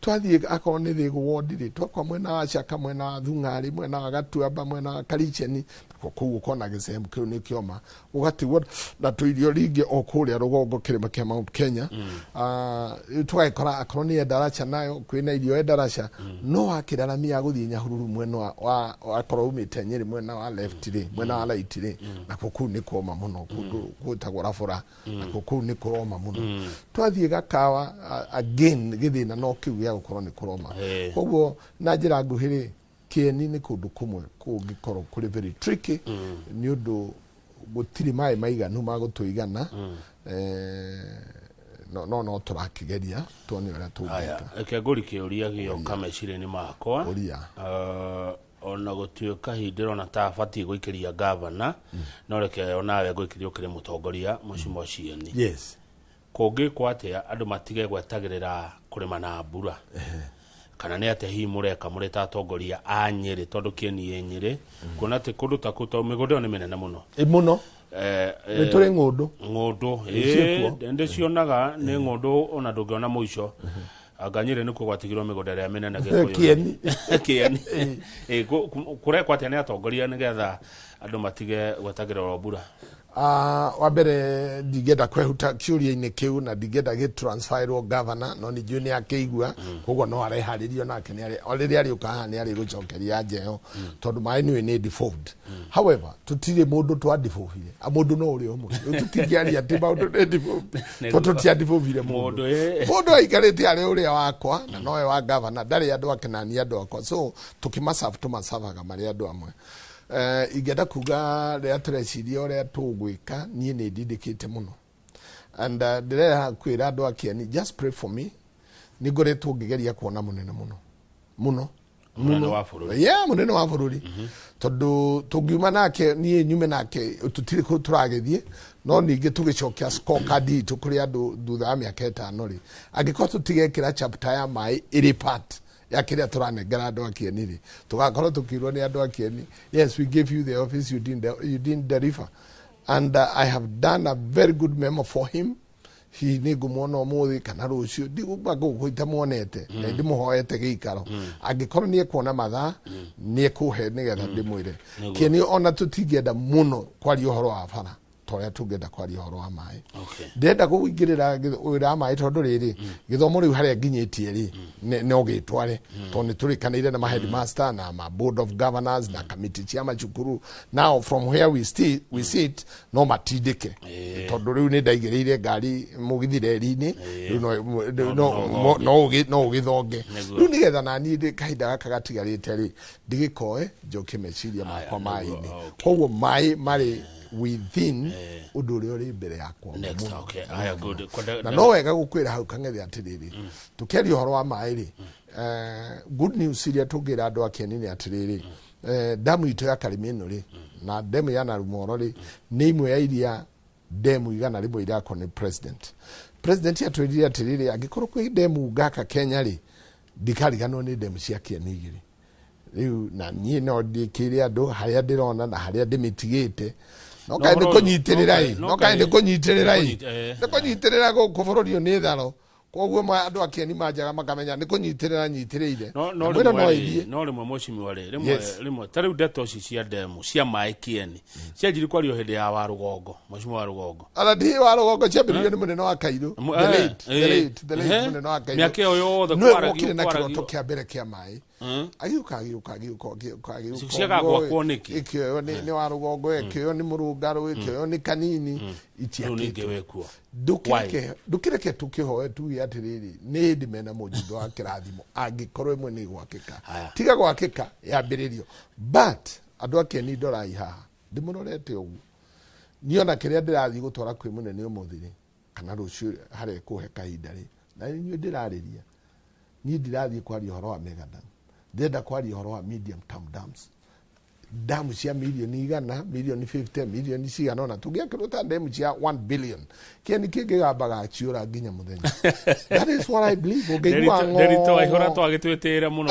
Speaker 1: Twathiĩ akorwo nĩ Thĩgũ ward rĩ, twakwa mwena wa Caka, mwena wa Thung'arĩ, mwena wa Gatuamba, mwena wa Karicheni, kũu ũkona gĩcehemu kĩu nĩ kĩoma, ũgatigwo na tũirio ringĩ o kũrĩa rũgongo kĩrĩma kĩa Mount Kenya. Rĩu tũgagĩkora akorwo nĩ Endaraca nayo kwĩna irio Endaraca, no wakĩraramia gũthiĩ Nyahururu mwena wa akorwo umĩte Nyĩrĩ mwena wa left rĩ, mwena wa right rĩ, nakuo kũu nĩ kũoma mũno, kũndũ gwĩtagwo Rabũra, nakuo kũu nĩ kũroma mũno. Twathiĩ Gakawa, again gĩthĩna no kĩu gĩa gũkorwo nĩ kũroma. Koguo na njĩra nguhĩ rĩ, Kĩeni nĩ kũndũ kũmwe kũngĩkorwo kũrĩ very tricky, nĩ ũndũ gũtirĩ maĩ maiganu ma gũtũigana. No tũrakĩgeria tuone ũrĩa
Speaker 2: Aya,
Speaker 1: tũngĩka.
Speaker 2: Reke ngũri kĩũria gĩoka meciria-inĩ makwa.
Speaker 1: Ũria.
Speaker 2: Ona gũtuĩka hihi ndĩrona ta batiĩ gũikĩria gavana, no reke onawe ngũikĩria ũkĩrĩ mũtongoria mũcimo cieni.
Speaker 1: Yes.
Speaker 2: Kũngĩkwo atĩa andũ matige gwetagĩrĩra kũrĩma na mbura? Kana nĩ atĩa hihi mũreka mũrĩ ta atongoria a Nyĩrĩ, tondũ Kĩeni ĩ Nyĩrĩ, kuona atĩ kũndũ ta kũu, tondũ mĩgũnda ĩyo nĩ mĩnene mũno?
Speaker 1: Ĩ mũno. Nĩ tũrĩ ng'ũndũ.
Speaker 2: Ng'ũndũ.
Speaker 1: Ciĩkuo.
Speaker 2: Ndĩcionaga nĩ ng'ũndũ, ona ndũngĩona mũico. Anga Nyĩrĩ nĩkuo gwatigirwo mĩgũnda ĩrĩa mĩnene Gĩkũyũ.
Speaker 1: Kĩeni.
Speaker 2: Kĩeni. Kũrekwo atĩa nĩ atongoria nĩgetha andũ matige gwetagĩrĩrwo mbura?
Speaker 1: Wa mbere, ndingĩenda kwehuta kĩũria-inĩ kĩu na ndingĩenda gĩtransferwo governor, no ningĩ nĩ akĩigua, koguo no areharĩrio nake nĩ o rĩrĩa arĩũka haha nĩ arĩgũcokeria anja ĩyo, tondũ maĩ nĩũĩ nĩ devolved. However, tũtirĩ mũndũ twadevolvire. Mũndũ no ũrĩa ũmwe. Rĩu tũtingĩaria atĩ maũndũ nĩ devolved, tondũ tũtiadevolvire mũndũ.
Speaker 2: Mũndũ,
Speaker 1: Mũndũ aikarĩte arĩ ũrĩa wakwa na nowe wa governor, ndarĩ andũ ake na niĩ andũ akwa, so tũkĩmaserve tũmaservaga marĩ andũ amwe. Ingĩenda kuga rĩrĩa tũreciria ũrĩa tũgwĩka, niĩ nĩ ndindĩkĩte mũno and ndĩrera kwĩra andũ a Kĩeni, just pray for me. Nĩ ngoretwo ngĩgeria kuona mũnene mũno mũno.
Speaker 2: Mũnene wa bũrũri.
Speaker 1: Yeah, mũnene wa bũrũri, tondũ tũngiuma nake, niĩ nyume nake, tũtirĩ kũ tũragĩthiĩ. No ningĩ tũgĩcokia scorecard itũ kũrĩ andũ thutha wa mĩaka 5 rĩ, angĩkorwo tũtigekĩra chapter ya maĩ ĩrĩ part ya kĩrĩa tũranengera andũ a Kĩeni rĩ, tũgakorwo tũkĩirwo nĩ andũ a Kĩeni, "Yes, we gave you the office, you didn't deliver." And I have done a very good memo for him. Hihi nĩ ngũmuona ũmũthĩ kana rũciũ, ndigũka gũkũ itamuonete na ndĩmũhoete gĩikaro. Angĩkorwo nĩ ekuona mathaa, nĩ ekũhe nĩgetha ndĩmwĩre. Kĩeni ona tũtingĩenda mũno kwaria ũhoro wa bara ta ũrĩa tũngĩenda kwaria ũhoro wa maĩ. Ndĩrenda kũingĩrĩra wĩra wa maĩ tondũ rĩrĩ gĩthomo rĩu harĩa nginyĩtie rĩ, no gĩtware, tondũ nĩ tũrĩkanĩire na ma headmaster na ma board of governors na kamĩtĩ cia macukuru. Now from where we, still, we sit, no matindĩke, tondũ rĩu nĩ ndaigĩrĩire ngari mũgithi reri-inĩ, rĩu no ũgĩthonge. Rĩu nĩgetha naniĩ ndĩ kahinda gaka gatigarĩte rĩ, ndigĩkoe njokie meciria makwa maĩ-inĩ. Koguo maĩ marĩ within ũndũ ũrĩa ũrĩ mbere yakwa
Speaker 2: Next.
Speaker 1: mũno.
Speaker 2: Okay, haya, good.
Speaker 1: Na no wega gũkwĩra hau kang'ethe atĩrĩrĩ, tũkĩaria ũhoro wa maĩ rĩ, good news iria tũngĩra andũ a Kĩeni nĩ atĩrĩrĩ, damu itũ ya Karĩmi ĩno rĩ, na demu ya Narumoro rĩ, nĩ imwe ya iria demu 100 irakwo nĩ president. President atwĩrire atĩrĩrĩ, angĩkorwo kwĩ demu ngaka Kenya rĩ, ndikariganwo nĩ demu cia Kĩeni igĩrĩ. Rĩu na niĩ no ndĩkĩre andũ harĩa ndĩrona na harĩa ndĩmĩtigĩte, no kaĩ nĩ kũnyitĩrĩra ĩ, no kaĩ nĩ kũnyitĩrĩra ĩ, nĩ kũnyitĩrĩra gũkũ bũrũri ũyũ nĩ tharo. Koguo andũ a Kĩeni manjaga makamenya nĩ kũnyitĩrĩra nyitĩrĩire.
Speaker 2: No
Speaker 1: Na mwĩra no
Speaker 2: rĩmwe
Speaker 1: ĩthiĩ.
Speaker 2: rĩ, no rĩmwe, mheshimiwa rĩ, rĩmwe rĩmwe ta rĩu ndeto ici cia ndemu cia maĩ Kĩeni cianjiri kwario hĩndĩ ya Warũgongo, mheshimiwa Warũgongo.
Speaker 1: Ona ndi wa rũgongo, ciambĩrĩirio nĩ mũnene wa Kairũ, the late, the late, the late mũnene wa Kairũ.
Speaker 2: Mĩaka ĩyo yothe
Speaker 1: nĩwe
Speaker 2: kwaragio-
Speaker 1: wokire na
Speaker 2: kwaragio.
Speaker 1: kĩroto kĩa mbere kĩa maĩ, agĩũka agĩũka agĩũka agĩũka agĩũka.
Speaker 2: Ciaga
Speaker 1: ũguo,
Speaker 2: gwakwo nĩkĩ?
Speaker 1: Ĩkĩoywo nĩ wa rũgongo, ĩkĩoywo nĩ mũrũngarũ, ĩkĩoywo nĩ kanini.
Speaker 2: Rĩu
Speaker 1: Itiakĩtwo.
Speaker 2: ningĩ wĩkuo.
Speaker 1: Ndũkĩreke, ndũkĩreke tũkĩhoe tuge atĩrĩrĩ, nĩ hĩndĩ mena mũjumbe wa kĩrathimo, angĩkorwo ĩmwe nĩ gwakĩka.
Speaker 2: Haya.
Speaker 1: Tiga gwakĩka, yambĩrĩrio. But andũ a Kĩeni, ndorai haha ndĩmũrorete ũguo, niĩ ona kĩrĩa ndĩrathiĩ gũtwara kwĩ mũnene ũmũthĩ rĩ, kana rũciũ harĩa kũhe kahinda rĩ, na inyuĩ ndĩrarĩria, niĩ ndirathiĩ kwaria ũhoro wa mega dam, ndĩrenda kwaria ũhoro wa medium term dams, damu cia mirioni 100, mirioni 50, mirioni cigana ona. Tũngĩakĩrwo ta demu cia 1 billion, kĩeni kĩngĩgambaga ciũra nginya mũthenya. That is what I believe. Ũngĩigua
Speaker 2: Nderito waihũra
Speaker 1: ng'o
Speaker 2: twagĩtwĩtĩĩre mũno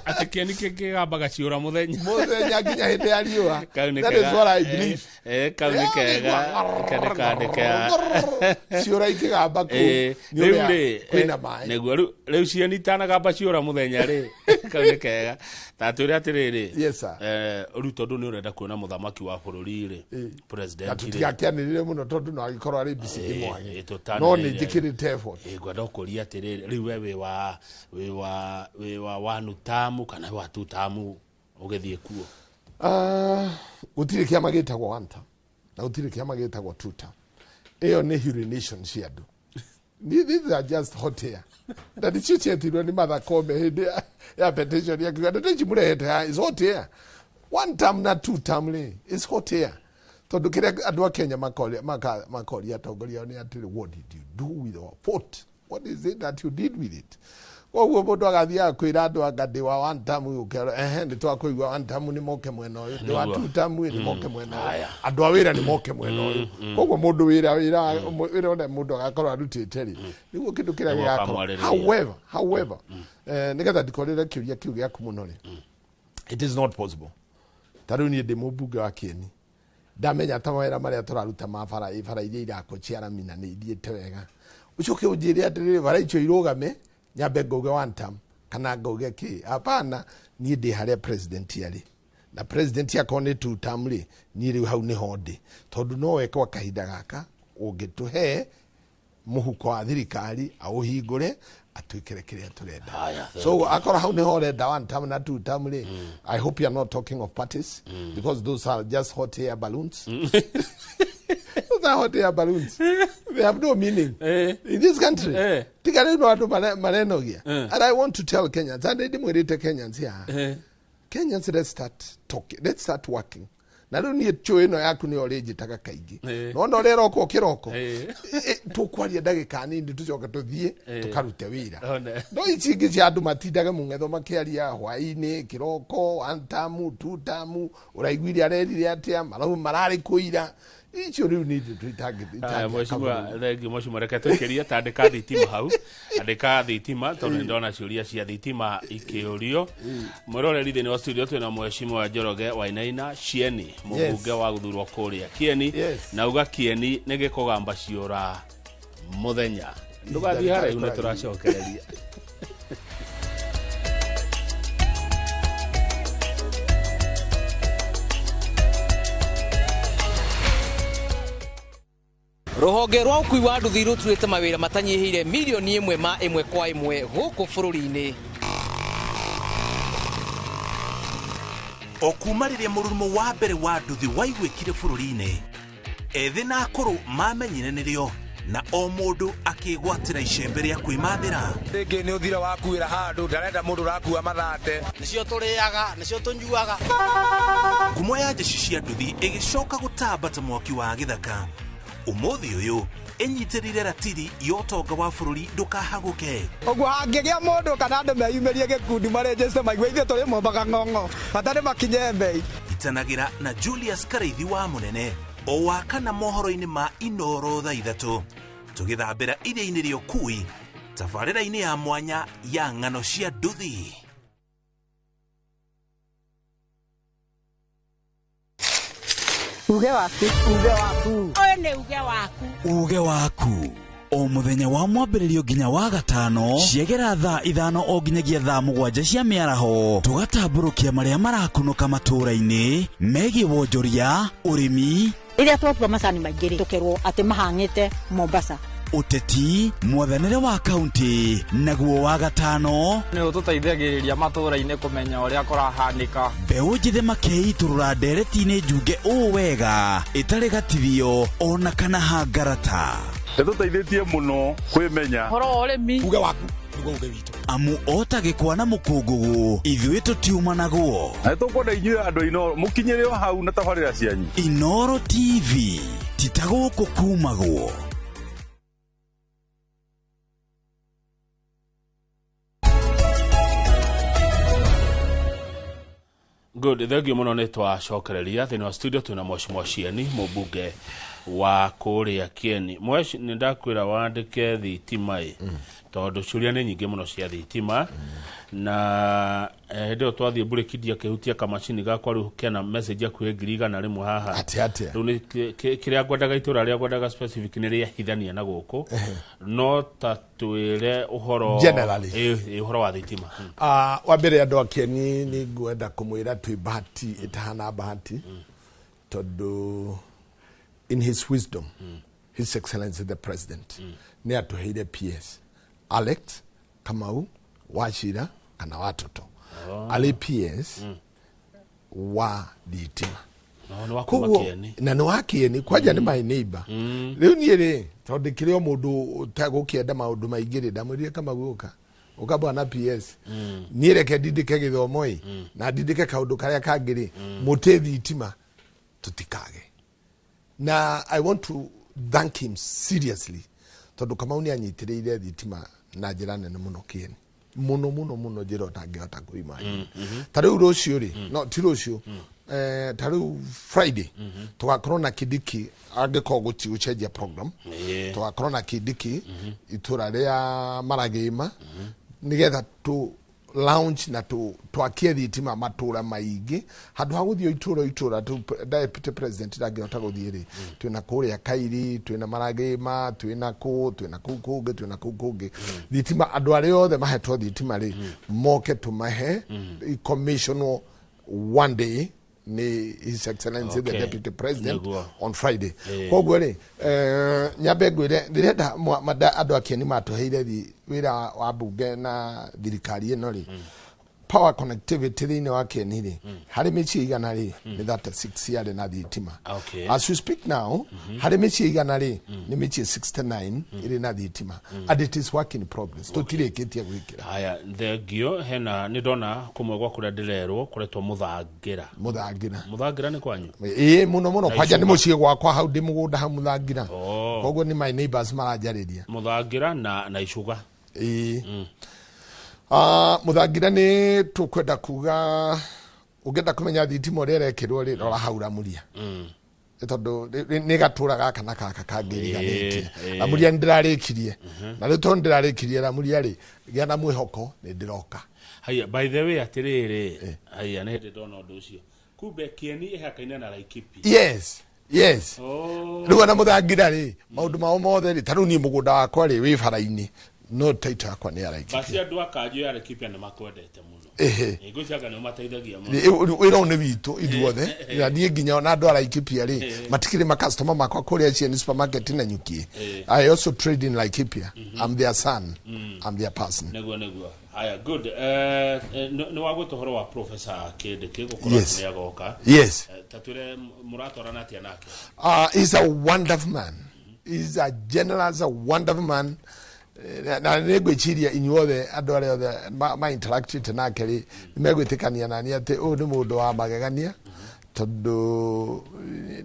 Speaker 2: atĩ kĩeni kĩngĩgambaga ciũra mũthenya.
Speaker 1: Mũthenya nginya hĩndĩ ya riũa.
Speaker 2: Kau nĩ
Speaker 1: That is
Speaker 2: kega.
Speaker 1: what I believe.
Speaker 2: Kau nĩ kega, kandĩkandĩke.
Speaker 1: Ciũra ikĩgamba kũu nĩ
Speaker 2: Rĩu
Speaker 1: ũrĩa
Speaker 2: rĩ,
Speaker 1: kwĩna maĩ.
Speaker 2: Nĩguo rĩu cieni itanagamba ciũra mũthenya rĩ, kau nĩ kega. Ta twĩre atĩrĩrĩ,
Speaker 1: Yes, sir.
Speaker 2: Rĩu tondũ nĩ ũrenda kuona mũthamaki wa bũrũri rĩ,
Speaker 1: Na
Speaker 2: president rĩ,
Speaker 1: tũtigakĩanĩrĩre mũno tondũ no agĩkorwo arĩ busy, ndĩmwage.
Speaker 2: Tũtanĩrĩre.
Speaker 1: No nĩ njĩkĩrĩte effort.
Speaker 2: Ngwenda gũkũria atĩrĩrĩ, rĩu we wĩ wa one term kana wa two term ũgĩthiĩ kuo?
Speaker 1: Ah, gũtirĩ kĩama gĩtagwo one term na gũtirĩ kĩama gĩtagwo two term. Ĩyo nĩ urination cia andũ. These are just hot air, na nĩcio cietirwo nĩ Martha Koome hĩndĩ ya petition, akiuga ndeto ici mũrehete haha is hot air. One term na two term rĩ, is hot air, tondũ kĩrĩa andũ a Kenya makoria atongoria ao nĩ atĩrĩ, "What did you do with our vote? What is it that you did with it?" Koguo mũndũ agathiaga kwĩra andũ anga ndĩ wa one term, ũkera ehe nĩ twakũigua one term nĩ moke mwena ũyũ, ndĩ wa two term nĩ moke mwena ũyũ,
Speaker 2: Haya.
Speaker 1: andũ a wĩra nĩ moke mwena ũyũ. Koguo mũndũ wĩra ũrĩa mũndũ agakorwo arutĩte rĩ, nĩguo kĩndũ kĩrĩa
Speaker 2: Nĩguo
Speaker 1: gĩgakorwo.
Speaker 2: akamwarĩrĩria.
Speaker 1: However, nĩgetha ndikorĩre kĩũria kĩu gĩaku mũno rĩ, it is not possible. Ta rĩu niĩ ndĩ mũmbunge wa Kĩeni, ndamenya ta mawĩra marĩa tũraruta ma bara, ĩ bara iria irakwo cia rami na nĩ ithiĩte wega, ũcoke ũnjĩre atĩrĩrĩ, bara icio irũgame, nyambe ngauge one term kana ngauge kĩ? Hapana, niĩ ndĩ harĩa president arĩ, na president akorwo nĩ two term rĩ, niĩ rĩu hau nĩho ndĩ, tondũ no weke kwa kahinda gaka ũngĩtũhe mũhuko wa thirikari aũhingũre atwĩkĩre kĩrĩa tũrenda.
Speaker 2: Haya, thank
Speaker 1: So akorwo hau nĩho ũrenda one term na two term rĩ, I hope you are not talking of parties, because those are just hot air balloons. Those are hot air balloons, they have no meaning in this country. Tiga rĩu no andũ marenogia. And I want to tell Kenyans, and ndĩmwĩrĩte Kenyans here, Kenyans, let's start talking, let's start working. Na rĩu niĩ chũ ĩno yaku nĩyo ũrĩnjĩtaga kaingĩ. Nona ũrĩa ĩroka kĩroko. Tũkwaria ndagĩka nini, tũcoke tũthiĩ tũkarute wĩra.
Speaker 2: One.
Speaker 1: No ici ingĩ cia andũ matindage mũng'etho makĩaria hwaĩ-inĩ, kĩroko, one term, two term, ũraiguire arerire atĩa, marau mararĩ kũira, icio rĩu nĩ itũ.
Speaker 2: Haya, mheshimiwa, thengiũ mheshimiwa. Reke twĩkĩrie ta andĩka thitima hau, andĩka thitima, tondũ nĩ ndona ciũria cia thitima ikĩũrio. Mwĩroreri, thĩinĩ wa studio twĩna mheshimiwa Njoroge Wainaina Cieni, mũmbunge wa gũthurwo kũrĩa Kieni. Na uga Kieni nĩ gĩkũgamba ciũra mũthenya. Ndũgathiĩ haraihu, nĩ tũracokereria.
Speaker 3: Rũhonge rwa ũkui wa nduthi rũturĩte mawĩra matanyihĩire mirioni 1 ma ĩmwe kwa ĩmwe gũkũ bũrũri-inĩ.
Speaker 4: O kuma rĩrĩa mũrurumo wa mbere wa nduthi waiguĩkire bũrũri-inĩ, ethĩ na akũrũ mamenyire nĩrĩo, na o mũndũ akĩgwatĩra icembe rĩa kwĩmathĩra.
Speaker 5: Rĩngĩ nĩ ũthire wakuĩra handũ, ndarenda mũndũ ũrakua mathate.
Speaker 6: Nĩcio tũrĩaga, nĩcio tũnyuaga.
Speaker 4: Ngumo ya njeci cia nduthi ĩgĩcoka gũtamba ta mwaki wa gĩthaka. Ũmũthĩ ũyũ ĩnyitĩrĩire ratiri ya ũtonga wa bũrũri ndũkahagũke.
Speaker 5: Ũguo hangĩgĩa mũndũ kana andũ meyumĩrie gĩkundi marĩnjĩte maigue ithuĩ tũrĩ mombaga ng'ong'o, bata nĩ makinye mbei.
Speaker 4: Itanagĩra na Julius Karaithi wa mũnene o wa kana mohoro-inĩ ma Inoro thaa 3, tũgĩthambĩra iria-inĩ rĩa ũkui tabarĩra-inĩ ya mwanya ya ng'ano cia nduthi.
Speaker 7: Uge waku.
Speaker 5: Uge waku.
Speaker 7: Ũyũ nĩ uge waku.
Speaker 8: Uge waku o mũthenya wa mwambĩrĩrio nginya wa gatano, ciegera thaa 5 o nginyagia thaa 7 cia mĩaraho, tũgatambũrũkia marĩa marakunũka matũũra-inĩ megiĩ wonjoria, ũrĩmi,
Speaker 7: Rĩrĩa twatua macani maingĩ rĩ, tũkerwo atĩ mahang'ĩte Mombasa.
Speaker 8: Ũteti, mwathanĩre wa kaunti. Naguo wa gatano
Speaker 9: nĩ ũtũteithagĩrĩria matũũra-inĩ kũmenya ũrĩa kũrahanĩka.
Speaker 8: Mbeũ njĩthĩ makeitũrũra ndereti-inĩ njunge ũũ wega, ĩtarĩ gatithio ona kana hangarata.
Speaker 10: Ĩtũteithĩtie mũno kwĩmenya.
Speaker 9: Ũhoro wa ũrĩmi.
Speaker 5: Uge waku nĩguo uge witũ.
Speaker 8: Amu ota gĩkwa na mũkũngũgũ, ithuĩ tũtiumanagwo.
Speaker 10: Na nĩtũkwenda inyuĩ andũ a Inooro mũkinyĩre o hau na tabarĩra cianyu.
Speaker 8: Inooro TV, ti ta gũkũ kumagwo.
Speaker 2: Good, thengiũ mũno. Nĩ twacokereria thĩinĩ wa studio twĩna mheshimiwa Cieni, mũmbunge wa kũrĩa Kieni. Mwesh, nĩ ndakwĩra wandĩke thitima ĩ, tondũ ciũria nĩ nyingĩ mũno cia thitima. Na hĩndĩ ĩyo twathiĩ mburĩki ndiakĩhutia kamacini gakwa, rĩu kena message akuhĩ 100,000 haha.
Speaker 1: Atĩ atĩa?
Speaker 2: Rĩu nĩ kĩrĩa ngwendaga, itũra rĩa ngwendaga specific nĩ rĩahithania na gũkũ, no ta twĩre ũhoro
Speaker 1: Generally.
Speaker 2: Ĩ, ũhoro wa thitima.
Speaker 1: Wa mbere, andũ a Kieni, nĩ ngwenda kũmwĩra twĩ bahati ĩtahana bahati, tondũ in his wisdom, His Excellency the President nĩ atũheire PS Alex Kamau Wachira kana Watoto, arĩ PS wa thitima.
Speaker 2: No, nĩ wa kuma
Speaker 1: Koguo
Speaker 2: Kieni.
Speaker 1: Na nĩ wa Kieni kwanja, nĩ my neighbor. Rĩu niĩ rĩ, tondũ kĩrĩ o mũndũ ũtagũkĩenda maũndũ maingĩ rĩ, ndamwĩrire, "Kamau, ũka ũka bwana PS, niĩ reke ndindĩke gĩthomo ĩ na ndindĩke kaũndũ karĩa kangĩ rĩ, mũtĩ thitima tũtikage." Na I want to thank him seriously, tondũ Kamau nĩ anyitĩrĩire thitima na njĩra nene mũno Kieni. Mũno mũno mũno, njĩra ũtangĩhota kũimagine. Ta rĩu rũciũ rĩ, no ti rũciũ, ta rĩu Friday tũgakorwo na Kindiki, angĩkorwo gũtigũcenjia program. Tũgakorwo na Kindiki itũra rĩa Maragĩma, nĩgetha tũ launch na twakie thitima matũra maingĩ, handũ ha gũthiĩ o itũra o itũra. Deputy president ndangĩhota gũthiĩ rĩ, twĩna kũrĩa Kairi, twĩna Maragĩma, twĩna kũ, twĩna kũu kũngĩ, twĩna kũu kũngĩ thitima. Andũ arĩa othe mahetwo thitima rĩ, moke tũmahe commissionwo one day ni His Excellency the Deputy President on Friday. Koguo rĩ, nyambe ngwĩre, ndĩrenda andũ a Kieni matũheire wĩra wa mbunge na thirikari ĩno rĩ, power connectivity thĩinĩ wa Kieni rĩ, harĩ mĩciĩ 100 rĩ, nĩ 36 yarĩ na thitima. As we speak now, harĩ mĩciĩ 100 rĩ, nĩ mĩciĩ 69 ĩrĩ na thitima, and it is work in progress, tũtirĩkĩtie gwĩkĩra.
Speaker 2: Haya, thengio. Hena nĩ ndona kũmwe gwa kũrĩa ndĩrerwo kũretwo Mũthangira.
Speaker 1: Mũthangira.
Speaker 2: Mũthangira nĩ kwanyu?
Speaker 1: Ĩĩ, mũno mũno.
Speaker 2: Na
Speaker 1: Kwanja nĩ
Speaker 2: Icuga.
Speaker 1: mũciĩ gwakwa hau, ndĩ mũgũnda hau Mũthangira. Koguo nĩ my neighbors maranjarĩria.
Speaker 2: Mũthangira na Icuga.
Speaker 1: Ĩĩ. Ah, Mũthangira nĩ tũkwenda kuga, ũngĩenda kũmenya thitima ũrĩa ĩrekĩrwo rĩ, rora hau Ramuria. Nĩ tondũ nĩ gatũra gaka na gaka kangĩriganĩtie. Ramuria nĩ ndĩrarĩkirie, na rĩu tondũ ndĩrarĩkirie Ramuria rĩ, gĩa na mwĩhoko nĩ ndĩroka.
Speaker 2: Haya, by the way, atĩrĩrĩ, haya, nĩ hĩndĩ ndona ũndũ ũcio, kumbe Kieni ĩhakaine na Laikipia.
Speaker 1: Yes. Rĩu ona Mũthangira rĩ, maũndũ mao mothe rĩ, ta rĩu niĩ mũgũnda wakwa rĩ, wĩ bara-inĩ, no taito yakwa nĩ ya Laikipia.
Speaker 2: Basi andũ a kanjũ ya Laikipia nĩ makwendete mũno. Ngwĩciria nĩ mateithagia mũno.
Speaker 1: Wĩra ũyũ nĩ witũ ithuothe, na niĩ nginya ona andũ a Laikipia rĩ, matikĩrĩ makastoma makwa kũrĩa Chieni Supermarket na Nyuki. I also trade in Laikipia. I'm their son, I'm their person.
Speaker 2: Nĩguo. Haya, good. Nĩ wagwĩta ũhoro wa Professor Kindiki gũkorwo atĩ nĩ agoka.
Speaker 1: Yes.
Speaker 2: Ta twĩre, mũratwarana atĩa nake?
Speaker 1: He's a wonderful man. He's a generous, a wonderful man. Na nĩ ngwĩciria inyuothe andũ arĩa othe ma interactĩte nake rĩ, nĩ megwĩtĩkania nani atĩ ũyũ nĩ mũndũ wa magegania, tondũ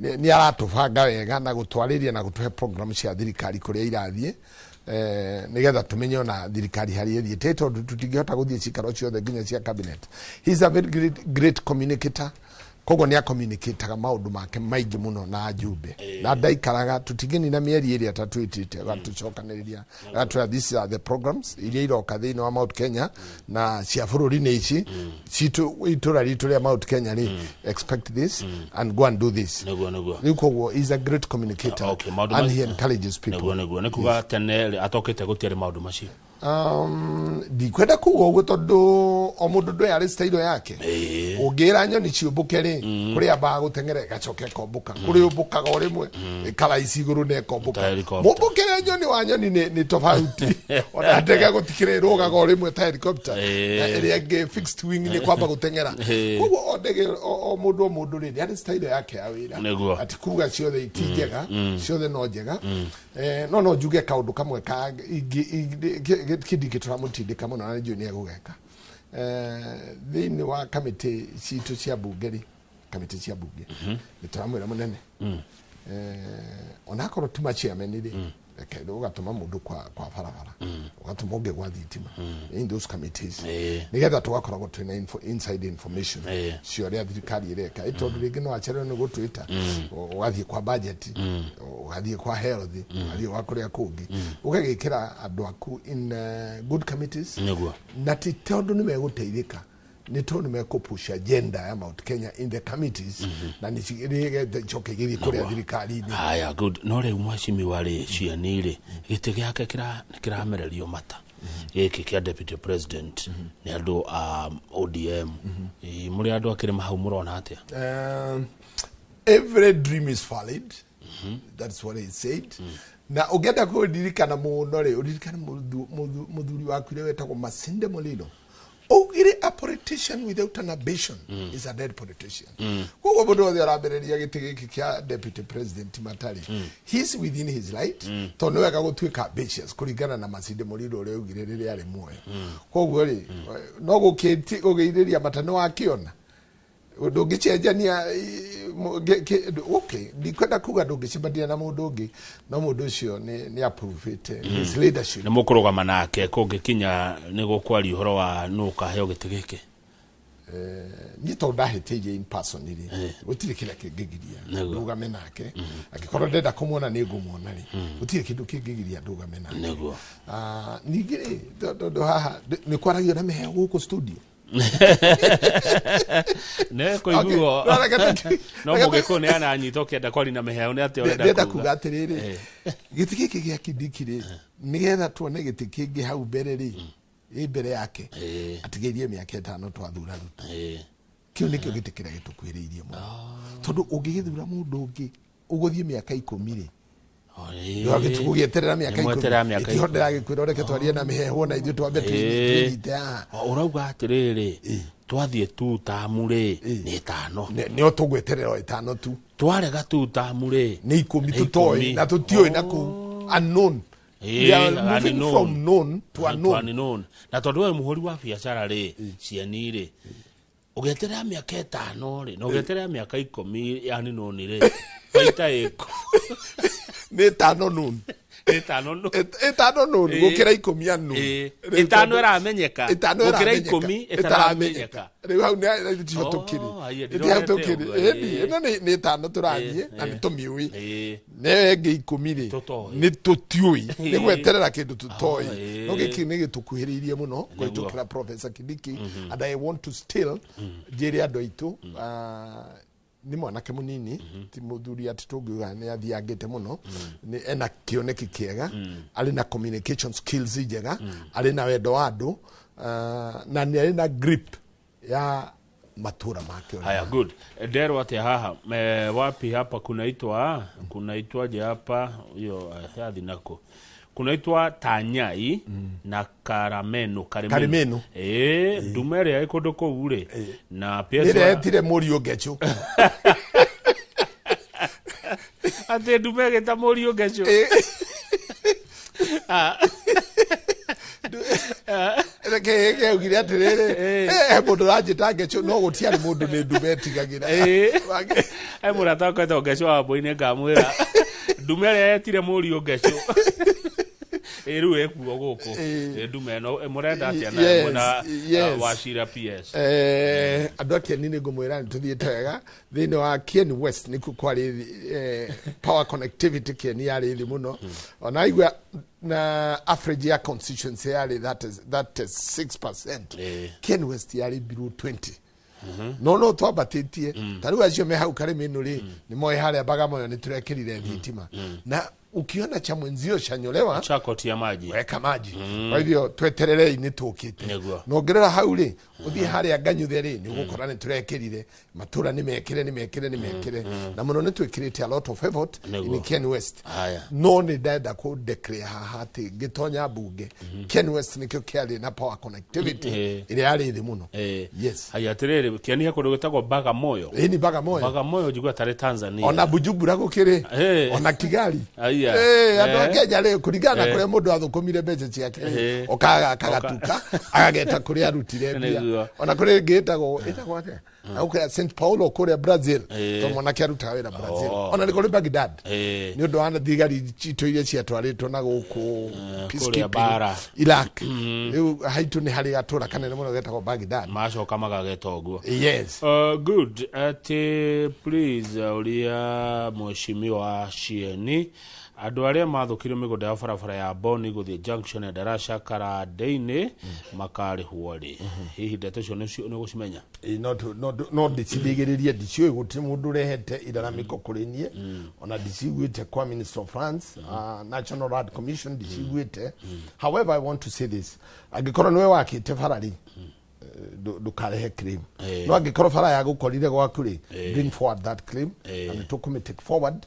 Speaker 1: nĩ aratũbanga wega na gũtwarĩria na gũtũhe program cia thirikari kũrĩa irathiĩ, nĩgetha tũmenye ona thirikari harĩa ĩthiĩte, tondũ tũtingĩhota gũthiĩ cikaro ciothe nginya cia cabinet. He is a very great, great communicator. Koguo nĩ acommunicataga maũndũ make maingĩ mũno na njumbe, na ndaikaraga, tũtingĩnina mĩeri ĩrĩa tatwĩtĩte, agatũcokanĩrĩria, agatwĩra these are the programs iria iroka thĩinĩ wa Mount Kenya na cia bũrũri nĩ ici citũ, itũra ritũ rĩa Mount Kenya rĩ, expect this and go and do this.
Speaker 2: Nĩguo.
Speaker 1: Rĩu koguo he is a great communicator
Speaker 2: Okay, maũndũ
Speaker 1: and he encourages people.
Speaker 2: Nĩguo. Nĩ kuga tene rĩ, atokĩte gũtiarĩ maũndũ macio.
Speaker 1: Ndikwenda kuga ũguo, tondũ o mũndũ ndũĩ arĩ style yake. Ũngĩra nyoni ciũmbũke rĩ, kũrĩ ambaga gũteng'era ĩgacoka ĩkombũka, kũrĩ ũmbũkaga o rĩmwe ĩkaraici igũrũ na ĩkombũka.
Speaker 2: Ta helicopter.
Speaker 1: Mũmbũkĩre nyoni wa nyoni nĩ tofauti, ona ndege gũtikĩrĩ ĩrũgaga o rĩmwe ta helicopter, na ĩrĩa ĩngĩ fixed wing nĩ kwamba gũteng'era. Koguo o ndege, o mũndũ o mũndũ rĩ, nĩ arĩ style yake ya wĩra. Ati kuga ciothe iti njega, ciothe no njega. No njuge kaũndũ kamwe ka kĩndĩ tũramũtindĩka mũno, na nĩnjũĩ nĩ egũgeka. Thĩinĩ wa kamĩtĩ citũ cia bunge rĩ, kamĩtĩ cia bunge, nĩ tũramwĩra mũnene, onakorwo ti machairman rĩ, reke ũgatũma mũndũ kwa barabara, ũgatũma ũngĩ gwa thitima in those committees, nĩgetha tũgakoragwo twĩna inside information cia ũrĩa thirikari ĩreka. Tondũ rĩngĩ no acererwo nĩ gũtwĩta, ũgathiĩ kwa budget, ũgathiĩ kwa health, ũgathiĩ gwa kũrĩa kũngĩ, ũgagĩkĩra andũ aku in good committees. Na ti tondũ nĩ megũteithĩka, nĩ tondũ nĩ mekũpush agenda ya Mount Kenya in the committees, na nĩgetha icoke igĩthiĩ kũrĩa thirikari-inĩ.
Speaker 2: Haya, good. No rĩu mheshimiwa rĩ, Ciani rĩ, gĩtĩ gĩake nĩ kĩramererio mata gĩkĩ kĩa deputy president nĩ andũ a ODM. Mũrĩ andũ akĩrĩ hau, mũrona atĩa?
Speaker 1: Every dream is valid. That's what he said. Na ũngĩenda kũririkana mũno rĩ, ũririkane mũthuri wakuire wetagwo Masinde Muliro augire, "A politician without an ambition is a dead politician." Koguo mũndũ wothe ũrambĩrĩria gĩtĩ gĩkĩ kĩa deputy president matarĩ, he's within his right, tondũ nĩ wega gũtuĩka ambitious kũringana na Masinde Muliro ũrĩa augire rĩrĩa arĩ muoyo. Koguo rĩ, no gũkĩrĩria mata nĩ wakĩona ndũngĩcenjania. Okay, ndikwenda kuga ndũngĩcemania na mũndũ ũngĩ, no mũndũ ũcio nĩ approvĩte his leadership.
Speaker 2: Nĩ mũkũrũgama nake kũngĩkinya nĩ gũkwaria ũhoro wa nũ ũkaheo gĩtĩ gĩkĩ?
Speaker 1: Niĩ tondũ ndahĩtĩirie in person rĩ, gũtirĩ kĩrĩa kĩngĩgiria ndũgame nake. Angĩkorwo ndenda kũmuona nĩ ngũmuona rĩ, gũtirĩ kĩndũ kĩngĩgiria ndũgame nake. Ningĩ rĩ, tondũ haha nĩ kwaragio na mĩheo gũkũ studio.
Speaker 2: Nĩ kũiguo.
Speaker 1: Okay. No, reke
Speaker 2: No mũgĩkũyũ nĩ aranyita ũkĩenda kwaria na mĩheo nĩ atĩa ũrenda
Speaker 1: ndĩrenda
Speaker 2: kuga?
Speaker 1: Kuga atĩrĩrĩ, gĩtĩ gĩkĩ gĩa Kindiki rĩ, nĩgetha tuone gĩtĩ kĩngĩ hau mbere rĩ, ĩ mbere yake atigĩirie mĩaka 5 twathura Ruto. Kĩu nĩkĩo gĩtĩ kĩrĩa gĩtũkuhĩrĩirie mũno, tondũ ũngĩgĩthura mũndũ ũngĩ ũgũthiĩ mĩaka 10 rĩ, gũgĩeterera mĩaka
Speaker 2: Nĩ mweterera
Speaker 1: 10.
Speaker 2: Mĩaka
Speaker 1: Ĩtiho
Speaker 2: 10.
Speaker 1: Ndĩragĩkwĩra ũreke twarie na mĩheehwo na ithuĩ twambe twĩnyite haha.
Speaker 2: Ũrauga atĩrĩrĩ, twathiĩ tu tamu rĩ, nĩ 5.
Speaker 1: Nĩo tũgweterera o 5 tu.
Speaker 2: Twarega tu tamu rĩ,
Speaker 1: nĩ 10.
Speaker 2: Nĩ
Speaker 1: Tũtoĩ
Speaker 2: 10.
Speaker 1: na tũtiũĩ na kũu unknown. We are moving
Speaker 2: unknown.
Speaker 1: From known to unknown.
Speaker 2: Unknown. Na tondũ we mũhũri wa biacara rĩ, cieni rĩ, ũgeterera mĩaka 5 rĩ, na ũgeterera mĩaka 10 ya unknown rĩ, baita ĩkũ?
Speaker 1: Nĩ 5 known.
Speaker 2: Nĩ 5 known.
Speaker 1: 5 known gũkĩra 10 unknown. Rĩu
Speaker 2: 5
Speaker 1: tondũ-
Speaker 2: ĩramenyeka
Speaker 1: 5
Speaker 2: gũkĩra
Speaker 1: ĩramenyeka,
Speaker 2: 10 ĩtaramenyeka.
Speaker 1: Rĩu hau nĩ tiho tũkĩrĩ.
Speaker 2: Haiya,
Speaker 1: Tiho
Speaker 2: ndĩrorete
Speaker 1: tũkĩrĩ.
Speaker 2: ũguo,
Speaker 1: Ĩni, ĩno nĩ 5 tũrathiĩ na nĩ tũmĩũĩ. Nĩyo ĩngĩ 10 rĩ,
Speaker 2: Tũtoĩ.
Speaker 1: nĩ tũtiũĩ, nĩ gweterera kĩndũ tũtoĩ. No gĩkĩ nĩ gĩtũkuhĩrĩirie mũno kũhĩtũkĩra Professor Kindiki, and I want to still njĩre andũ aitũ, nĩ mwanake mũnini, ti mũthuri atĩ tũngiuga nĩ athiangĩte mũno. Nĩ ena kĩoneki kĩega, arĩ na communication skills njega, arĩ na wendo wa andũ, na nĩ arĩ na grip ya matũra make ũrĩa.
Speaker 2: Haya, good. Nderwo atĩa haha? Wapi hapa kunaitwaje hapa hiyo, yathi nako kunaitwa Tanyai na Karameno.
Speaker 1: Karimeno.
Speaker 2: Ndume ĩrĩa ĩ kũndũ kũu rĩ, na PS
Speaker 1: Ĩrĩa etire mũriũ Ngechu.
Speaker 2: Atĩ ndume ĩgĩta mũriũ Ngechu?
Speaker 1: Reke augire atĩrĩrĩ, mũndũ ũranjĩta Ngechu, no gũtiarĩ mũndũ, nĩ ndume etigagĩra.
Speaker 2: He mũrata wakwa etagwo Ngechu wa Wambũi, ngamwĩra ndume ĩrĩa yetire mũriũ Ngechu ĩ rĩu ĩkuo gũkũ. Ndume ĩno mũrenda atĩa nayo mwena Wachira PS?
Speaker 1: Andũ a Kieni nĩ ngũmwĩra nĩ tũthiĩte wega. Thĩinĩ wa Kieni West nĩkuo kwarĩ power connectivity. Kieni yarĩ thĩ mũno, ona igua na average ya constituency yarĩ that is 6%. Kieni West yarĩ below 20, no twambatĩtie. Ta rĩu acio me hau Karĩmĩnũ rĩ, nĩ moĩ harĩa Bagamoyo nĩ tũrekĩrire thitima, na ukiona cha mwenzio chanyolewa
Speaker 2: chako tia maji.
Speaker 1: Weka maji. Kwa hivyo twetererei, nĩ tũkĩte. Na ũngĩrora hau rĩ, ũthiĩ harĩa Nganyuthe rĩ, nĩ ũgũkora nĩ tũrekĩrire matũra, nĩ mekĩre, nĩ mekĩre, nĩ mekĩre, na mũno nĩ twĩkĩrĩte a lot of effort in Kieni West. No nĩ ndenda kũ declare haha atĩ ngĩtonya mbunge, Kieni West nĩkĩo kĩarĩ na power connectivity ĩrĩa yarĩ thĩ mũno. Yes.
Speaker 2: Haya, atĩrĩrĩ, Kieni he kũndũ gwĩtagwo Bagamoyo.
Speaker 1: Ĩni, Bagamoyo.
Speaker 2: Bagamoyo njigua tarĩ Tanzania.
Speaker 1: Ona Bujumbura gũkĩrĩ, ona Kigali.
Speaker 2: Aya.
Speaker 1: Andũ a Kenya rĩ, kũringana na kũrĩa mũndũ athũkũmire mbeca ciake rĩ, okaga akagatuka agageta kũrĩa arutire mbia. Ona kũrĩ ĩngĩ ĩtagwo atĩa, agũkĩra St Paulo kũrĩa Brazil, tondũ mwanake arutaga wĩra Brazil. Ona nĩ kũrĩ Baghdad, nĩ ũndũ wa thigari citũ iria ciatwarĩtwo na gũkũ
Speaker 2: Kũrĩa
Speaker 1: peacekeeping
Speaker 2: bara.
Speaker 1: Iraq. Rĩu haitũ nĩ harĩ gatũra kanene mũno getagwo Baghdad.
Speaker 2: Macoka magageta ũguo.
Speaker 1: Yes.
Speaker 2: Good. Ati please, ũria mheshimiwa Cieni andũ arĩa mathũkirio mĩgũnda ya barabara ya Boni gũthiĩ junction ya Darasha Karande-inĩ makarĩhwo rĩ? Hihi ndeto icio nĩ ũgũcimenya?
Speaker 1: Ĩ, no ndĩcithigĩrĩrie, ndiciũĩ, gũtirĩ mũndũ ũrehete iraramiko kũrĩ niĩ, ona ndiciguĩte kwa Minister of Finance, National Land Commission ndiciguĩte. However, I want to say this: angĩkorwo nĩwe wakĩte bara rĩ, ndũkarehe claim. No angĩkorwo bara yagũkorire gwaku rĩ, bring forward that claim na nĩ tũkũmĩ take forward,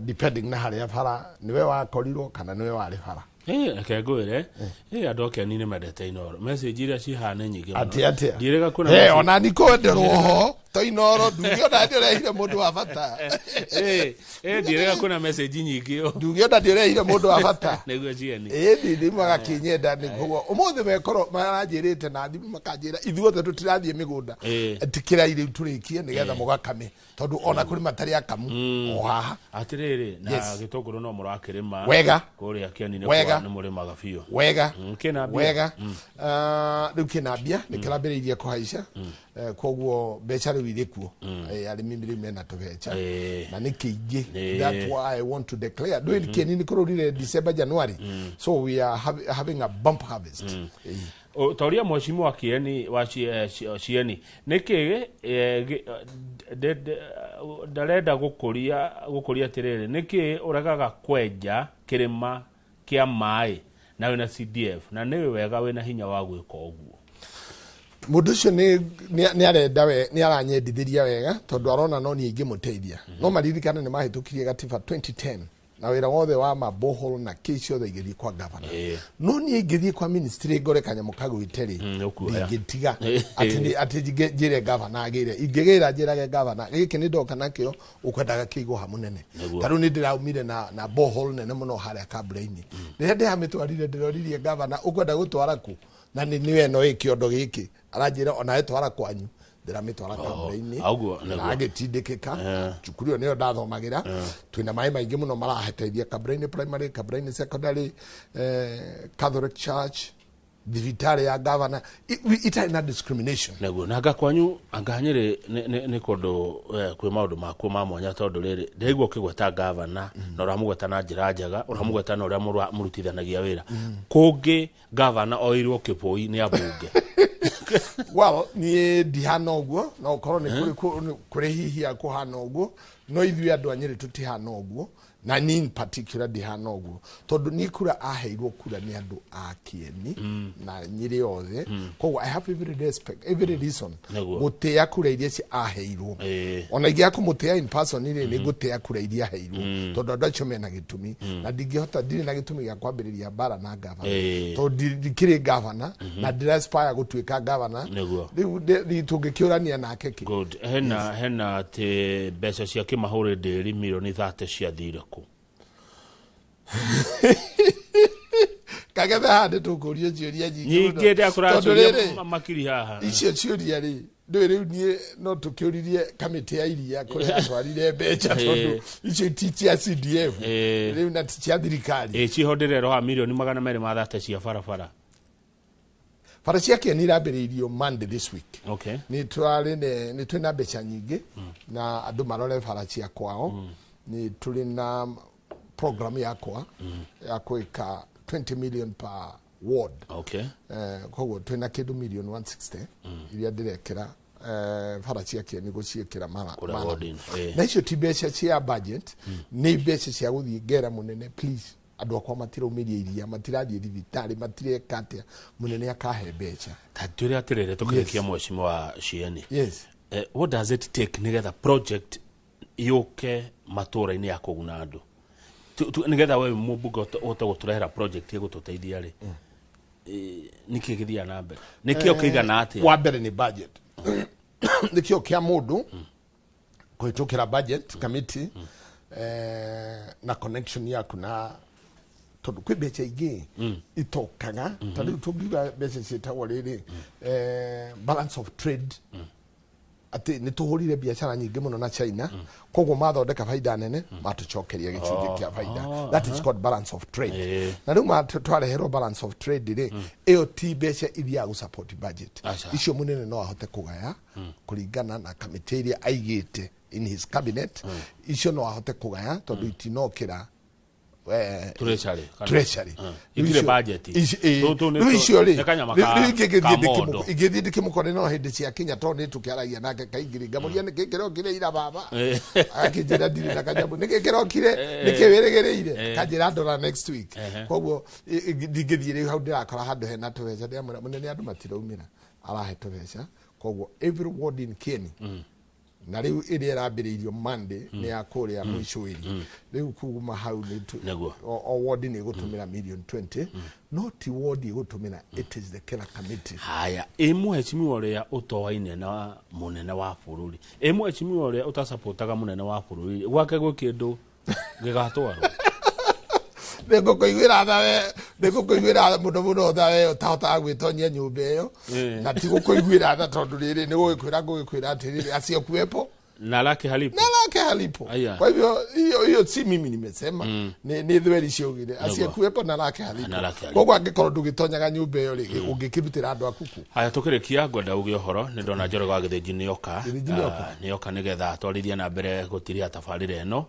Speaker 1: depending na harĩa bara nĩwe wakorirwo kana nĩwe warĩ bara.
Speaker 2: Reke ngwĩre, andũ a Kieni nĩ mendete Inooro. Message iria cihana nyingĩ mũno.
Speaker 1: Atĩ atĩa?
Speaker 2: Ndiĩrĩga kuona
Speaker 1: Ona nikwenderwo ho. To Inoro nduge ona ndĩũrehire mũndũ wa bata.
Speaker 2: Ndiĩrega kwĩna message nyingĩ ũ.
Speaker 1: Nduge ona ndĩũrehire mũndũ wa bata.
Speaker 2: Nĩguo cieni.
Speaker 1: Ĩĩ, nĩ magakĩnyenda nĩ koguo ũmũthĩ mekorwo maranjĩrĩte na thimũ makanjĩra ithuothe tũtirathiĩ mĩgũnda. Ĩtĩkĩrai rĩu tũrĩkie nĩgetha mũgakame, tondũ ona kũrĩ matarĩ akamu o haha.
Speaker 2: Atĩrĩrĩ, na gĩtũngũrũ no mũrakĩrĩma?
Speaker 1: Wega.
Speaker 2: Kũrĩa kĩeni nĩ
Speaker 1: Wega.
Speaker 2: Nĩ mũrĩmaga biũ?
Speaker 1: Wega.
Speaker 2: Kĩna mbia?
Speaker 1: Wega. Ah, rĩu kĩna mbia, nĩ kĩrambĩrĩirie kũhaica. Koguo mbeca rĩu irĩ kuo. Arĩmi rĩu mena tũbeca na nĩ kĩingĩ. That's why I want to declare ndũĩ kĩeni nĩ kũrũrire December, January, so we are having a bump harvest.
Speaker 2: Ta ũrĩa mheshimiwa Kieni wa Cieni nĩkĩ ndarenda gũkũria atĩrĩrĩ, nĩkĩ ũregaga kwenja kĩrĩma kĩa maĩ na wĩna CDF na nĩ wega wĩna hinya wa gwĩka ũguo?
Speaker 1: Mũndũ ũcio nĩ arenda we nĩ aranyendithĩria wega, tondũ arona no niĩ ingĩmũteithia. No maririkane nĩ mahĩtũkirie gatiba 2010 na wĩra wothe wa ma borehole na kĩ ciothe igĩthiĩ kwa gavana. No niĩ ingĩthiĩ kwa ministry ngore kanyamũ kagwĩte rĩ,
Speaker 2: Ũkuoya.
Speaker 1: ndingĩtiga atĩ njĩre gavana agĩre. Ingĩgĩra njĩrage gavana gĩkĩ nĩ ndoka nakĩo, ũkwendaga kĩigwo ha mũnene. Ta rĩu nĩ ndĩraumire na borehole nene mũno harĩa Kambura-inĩ. Rĩrĩa ndĩramĩtwarire, ndĩroririe gavana, ũkwenda gũtwara kũ? Na nĩ nĩwe ĩno ĩ kĩondo gĩkĩ aranjĩra onawe twara kwanyu. Ndĩramĩtwara Kambura-inĩ.
Speaker 2: Ũguo nĩguo.
Speaker 1: Na agĩtindĩkĩka cukuru ĩyo nĩyo ndathomagĩra. Twĩna maĩ maingĩ mũno maraheteithia Kambura-inĩ Primary, Kambura-inĩ Secondary, Catholic Church, thibitarĩ ya gavana, itarĩ na discrimination.
Speaker 2: Nĩguo, na anga kwanyu, anga Nyĩrĩ nĩ kũndũ kwĩ maũndũ makuo ma mwanya, tondũ rĩrĩ ndĩraigua ũkĩgweta gavana na ũramũgweta na njĩra njega, ũramũgweta na ũrĩa mũrutithanagia wĩra. Kũngĩ gavana oirwo kĩbũi nĩ ambunge.
Speaker 1: Well, niĩ ndihana ũguo. No ũkorwo nĩ kũrĩ hihi akũhana ũguo, no ithuĩ andũ a Nyĩrĩ tũtihana ũguo, na niĩ in particular ndihana ũguo, tondũ niĩ kura aheirwo kura nĩ andũ a Kĩeni na Nyĩrĩ othe. Koguo I have every respect, every reason gũtĩa kura iria aheirwo. Ona ingĩaga kũmũtĩa in person rĩ, nĩ ngũtĩa kura iria aheirwo, tondũ andũ acio mena gĩtũmi, na ndingĩhota, ndirĩ na gĩtũmi gĩa kwambĩrĩria mbara na gavana, tondũ ndikĩrĩ gavana na ndĩra aspire gũtuĩka gavana. Rĩu tũngĩkĩũrania nake kĩ?
Speaker 2: Good. Hena atĩ mbeca cia kĩmahũrĩ ndĩri mirioni 30 ciathire kũ?
Speaker 1: Kagetha haha nĩ tũkũrio ciũria nyingĩ mũno.
Speaker 2: Nyingĩ.
Speaker 1: Tondũ
Speaker 2: Ndakũracuria
Speaker 1: rĩrĩ,
Speaker 2: makiri haha.
Speaker 1: Icio ciũria rĩ, ndũĩ rĩu niĩ no tũkĩũririe kamĩtĩ ya iria kũrĩa yatwarire mbeca, tondũ icio ti cia CDF rĩu na ti cia thirikari.
Speaker 2: Ĩ ciho ndĩreroha mirioni 230 cia barabara.
Speaker 1: Bara cia Kĩeni irambĩrĩirio Monday this week. Nĩ twarĩ nĩ twĩna mbeca nyingĩ na andũ marore bara cia kwao. Nĩ tũrĩ na program yakwa ya gwĩka 20 million per ward. Koguo twĩna kĩndũ million 160 iria ndĩrekĩra bara cia Kĩeni gũciĩkĩra mara
Speaker 2: Kũrĩa
Speaker 1: mara.
Speaker 2: ward-inĩ,
Speaker 1: Na icio ti mbeca cia budget, nĩ mbeca cia gũthiĩ ngera mũnene, please, andũ akwa matiraumĩria iria, matirathiĩ thibitarĩ, matireka atĩa, mũnene akahe mbeca.
Speaker 2: Ta twĩre atĩrĩrĩ, tũkĩrĩkia, mheshimiwa Cieni,
Speaker 1: Yes.
Speaker 2: What does it take nĩgetha project yũke matũra-inĩ ya kũguna andũ? Nĩgetha we mũmbunge ũhote gũtũrehera project ĩgũtũteithia rĩ, nĩkĩ gĩthiaga na mbere? Nĩkĩo kĩigana atĩa?
Speaker 1: Wa mbere nĩ budget, nĩkĩo kĩa mũndũ kũhĩtũkĩra budget committee, na connection yaku, na tondũ kwĩ mbeca ingĩ itokaga. Ta rĩu tũngiuga mbeca ciĩtagwo rĩrĩ, balance of trade, atĩ nĩ tũhũrire biacara nyingĩ mũno na China, koguo mathondeka baida nene, matũcokeria gĩcunjĩ kĩa baida. That is called balance of trade. Na rĩu twareherwo balance of trade rĩ, ĩyo ti mbeca ithiaga gũ support budget.
Speaker 2: Aca.
Speaker 1: Icio mũnene no ahote kũgaya kũringana na kamĩtĩ ĩrĩa aigĩte in his cabinet. Icio no ahote kũgaya tondũ itinokĩra
Speaker 2: Treasury, kana?
Speaker 1: Treasury.
Speaker 2: Itirĩ budget. Tũtũ nĩ
Speaker 1: Rĩu icio rĩ,
Speaker 2: nĩ kanyama
Speaker 1: rĩu ingĩgĩthiĩ
Speaker 2: ka mondo.
Speaker 1: Ingĩthiĩ ndĩkĩmũkore no hĩndĩ cia kinya, tondũ nĩ tũkĩaragia nake kaingĩ, ngamũria nĩkĩ kĩrokire ira baba, agakĩnjĩra ndirĩ na kanyamũ. Nĩkĩ kĩrokire, nĩkĩ wĩrĩgĩrĩire? Kanjĩra ndora next week. Koguo ndingĩthiĩ rĩu hau ndĩrakora handũ hena tũbeca ndĩramwĩra mũnene andũ matiraumĩra, arahe tũbeca. Koguo every ward in Kieni Na rĩu ĩrĩa ĩrambĩrĩirio Monday nĩ ya kũrĩa Mũicũĩri. Rĩu kuma hau nĩ
Speaker 2: Nĩguo.
Speaker 1: o ward nĩ ĩgũtũmĩra million 20, no ti ward ĩgũtũmĩra, it is the kila committee.
Speaker 2: Haya, ĩ mũhecimiwa ũrĩa ũtoaine na mũnene wa bũrũri, ĩ mũhecimiwa ũrĩa ũtacapotaga mũnene wa bũrũri, gwake gwĩ kĩndũ gĩgatwarwo?
Speaker 1: Nĩngũkũiguĩra tha we, nĩngũkũiguĩra tha mũno mũno tha we ũtahotaga gwĩtonyia nyũmba ĩyo. Na ti gũkũiguĩra tha tondũ rĩrĩ nĩ gũgĩkwĩra, ngũgĩkwĩra atĩrĩrĩ, asiokuwepo
Speaker 2: na lake halipo.
Speaker 1: Na lake halipo.
Speaker 2: Aya.
Speaker 1: Kwa hivyo hiyo si mimi nimesema, ni thweri ciaugire asiyekuwepo na lake halipo.
Speaker 2: Na lake halipo.
Speaker 1: Koguo angĩkorwo ndũgĩtonyaga nyũmba ĩyo rĩ, ũngĩkĩrutĩra andũ aku kũ?
Speaker 2: Haya, tukĩrĩkia ngwenda uge ũhoro nĩ ndona Njoroge wa Gĩthĩnji nĩoka.
Speaker 1: Gĩthĩnji nĩoka.
Speaker 2: Nĩoka nĩgetha atwarithie na mbere gũtiria tabarĩra ĩno.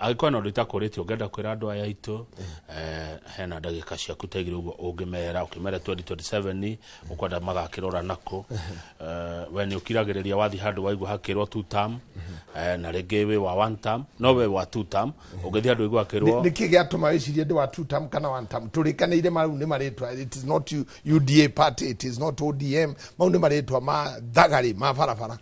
Speaker 2: Angĩkorwo na ũndũ itakũrĩtie ũngĩenda kwĩra andũ aya aitũ, hena ndagĩka ciaku ta igĩrĩ ũguo ũngĩmera, ũkĩmera 2027 ũkwenda magakĩrora nakũ. We nĩ ũkiragĩrĩria wathiĩ handũ waigua hakĩrwo two term, na rĩngĩ wĩ wa one term, no we wa two term ũngĩthiĩ handũ waigua hakĩrwo.
Speaker 1: Nĩ kĩ gĩatũma wĩcirie ndĩ wa two term kana one term? Tũrĩkanĩire mau nĩ marĩtwa. It is not UDA party, it is not ODM. Mau nĩ marĩtwa ma thagarĩ ma barabara,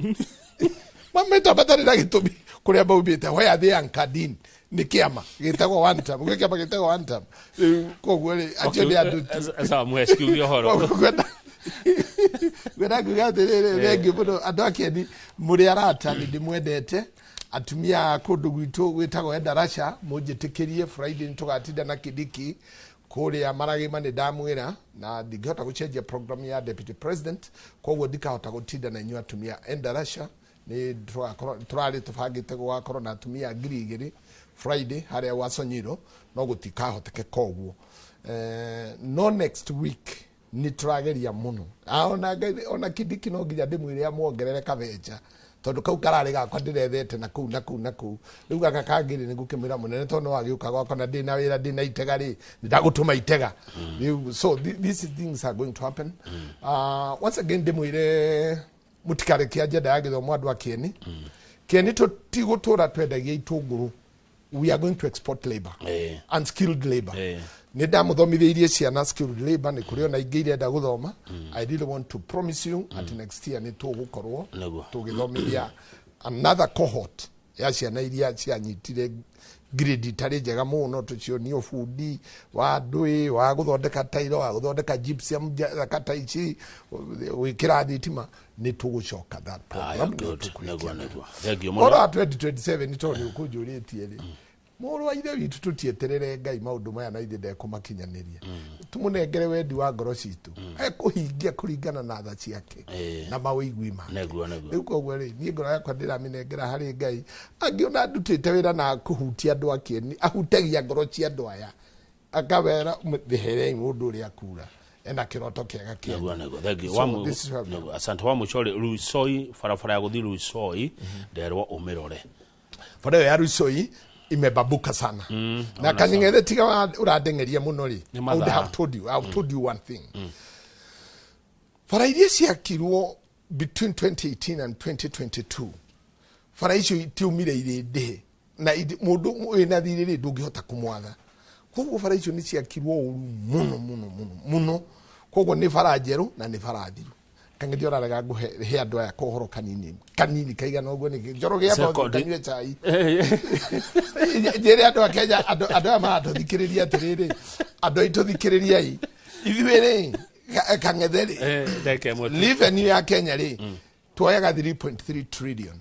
Speaker 1: marĩtwa matarĩ na gĩtũmi kũrĩa maumĩte. Where they anchored in nĩ kĩama gĩtagwo one term, gwĩ kĩama gĩtagwo one term. Rĩu koguo rĩ, acio nĩ andũ tu.
Speaker 2: Sawa, mũheci, kiuge ũhoro.
Speaker 1: Koguo ngwenda kuga atĩrĩrĩ, thengiũ mũno andũ a Kĩeni, mũrĩ arata, nĩ ndĩmwendete. Atumia a kũndũ gwitũ gwĩtagwo Endarasha, mũnjĩtĩkĩrie Friday nĩ tũgatinda na Kindiki kũrĩa Maragima. Nĩ ndamwĩra na ndingĩhota gũcenjia program ya deputy president, koguo ndikahota gũtinda na inyuĩ atumia Endarasha. Nĩ tũrarĩ tũbangĩte gũgakorwo na atumia 2000 Friday harĩa Wasonyiro, no gũtikahoteke koguo. No next week nĩ tũrageria mũno. Ona ona Kindiki no nginya ndĩmwĩre amuongerere kabenja, tondũ kau kararĩ gakwa ndĩrethete na kũu na kũu na kũu. Rĩu gaka kangĩrĩ nĩ ngũkĩmwĩra mũnene, tondũ no agĩũka gwakwa na ndĩna wĩra, ndĩna itega rĩ, nĩ ndagũtũma itega rĩu. So these things are going to happen. Once again ndĩmwĩre mũtikareke agenda ya gĩthomo. Andũ a Kĩeni, Kĩeni tũtigũtũra twendagia itũngũrũ. We are going to export labor and skilled labor. Nĩ ndamũthomithĩirie ciana skilled labor, nĩ kũrĩ ona ingĩ irenda gũthoma. I really want to promise you at next year nĩ tũgũkorwo tũgĩthomithia another cohort ya ciana iria cianyitire grade itarĩ njega mũno, tũcionie ũbundi wa ndũĩ, wa gũthondeka tairo, wa gũthondeka gypsum, thaka ta ici, gwĩkĩra thitima. Nĩ tũgũcoka that
Speaker 2: Haya,
Speaker 1: program nĩ
Speaker 2: good.
Speaker 1: tũkũrĩkia.
Speaker 2: Nĩguo, thengiũ
Speaker 1: Ũhoro
Speaker 2: mũno.
Speaker 1: wa 2027, tondũ nĩ ũkũnjũrĩtie rĩ, mũrũ wa ithe witũ, tũtieterere Ngai maũndũ maya na ithe ndekũmakinyanĩria. Tũmũnengere wendi wa ngoro citũ, ekũhingia kũringana na tha ciake na mawĩigui make.
Speaker 2: Nĩguo.
Speaker 1: Rĩu koguo rĩ, niĩ ngoro yakwa ndĩramĩnengera harĩ Ngai. Angĩona ndutĩte wĩra na kũhutia andũ a Kĩeni, ahutagia ngoro cia andũ aya, akawera thĩherei mũndũ ũrĩa akura ena kĩroto kĩega kĩega.
Speaker 2: Nĩguo, thengiũ.
Speaker 1: So, this is where we are.
Speaker 2: Nĩguo, asante. Wa mũico rĩ, Ruisoi, barabara ya gũthiĩ Ruisoi, nderwo ũmĩrore.
Speaker 1: Bara ĩyo ya Ruisoi imebabuka sana na
Speaker 2: ona.
Speaker 1: Kanyeng'ethe, tiga ũrandengeria mũno rĩ.
Speaker 2: Nĩ
Speaker 1: I would
Speaker 2: mathaa.
Speaker 1: have told you, I have told you one thing. Bara iria ciakirwo between 2018 and 2022, bara icio itiumire irĩ ndĩhe na mũndũ wĩna thirĩ rĩ, ndũngĩhota kũmwatha. Koguo bara icio nĩ ciakirwo ũru mũno mũno mũno mũno. Koguo nĩ bara njerũ na nĩ bara thiru. Kang'ethi, ũrarega ngũhe he andũ aya kohoro kanini kanini kaigana ũguo nĩkĩ? Njoroge, amba
Speaker 2: Sekondi.
Speaker 1: kanyue chai. Njĩre andũ a Kenya, andũ aya maratũthikĩrĩria atĩrĩrĩ, andũ aitũ, thikĩrĩriai ithuĩ rĩ, Kang'ethe rĩ,
Speaker 2: Ndagĩka ĩmwe tu.
Speaker 1: Revenue ya Kenya rĩ, tuoyaga 3.3 trillion,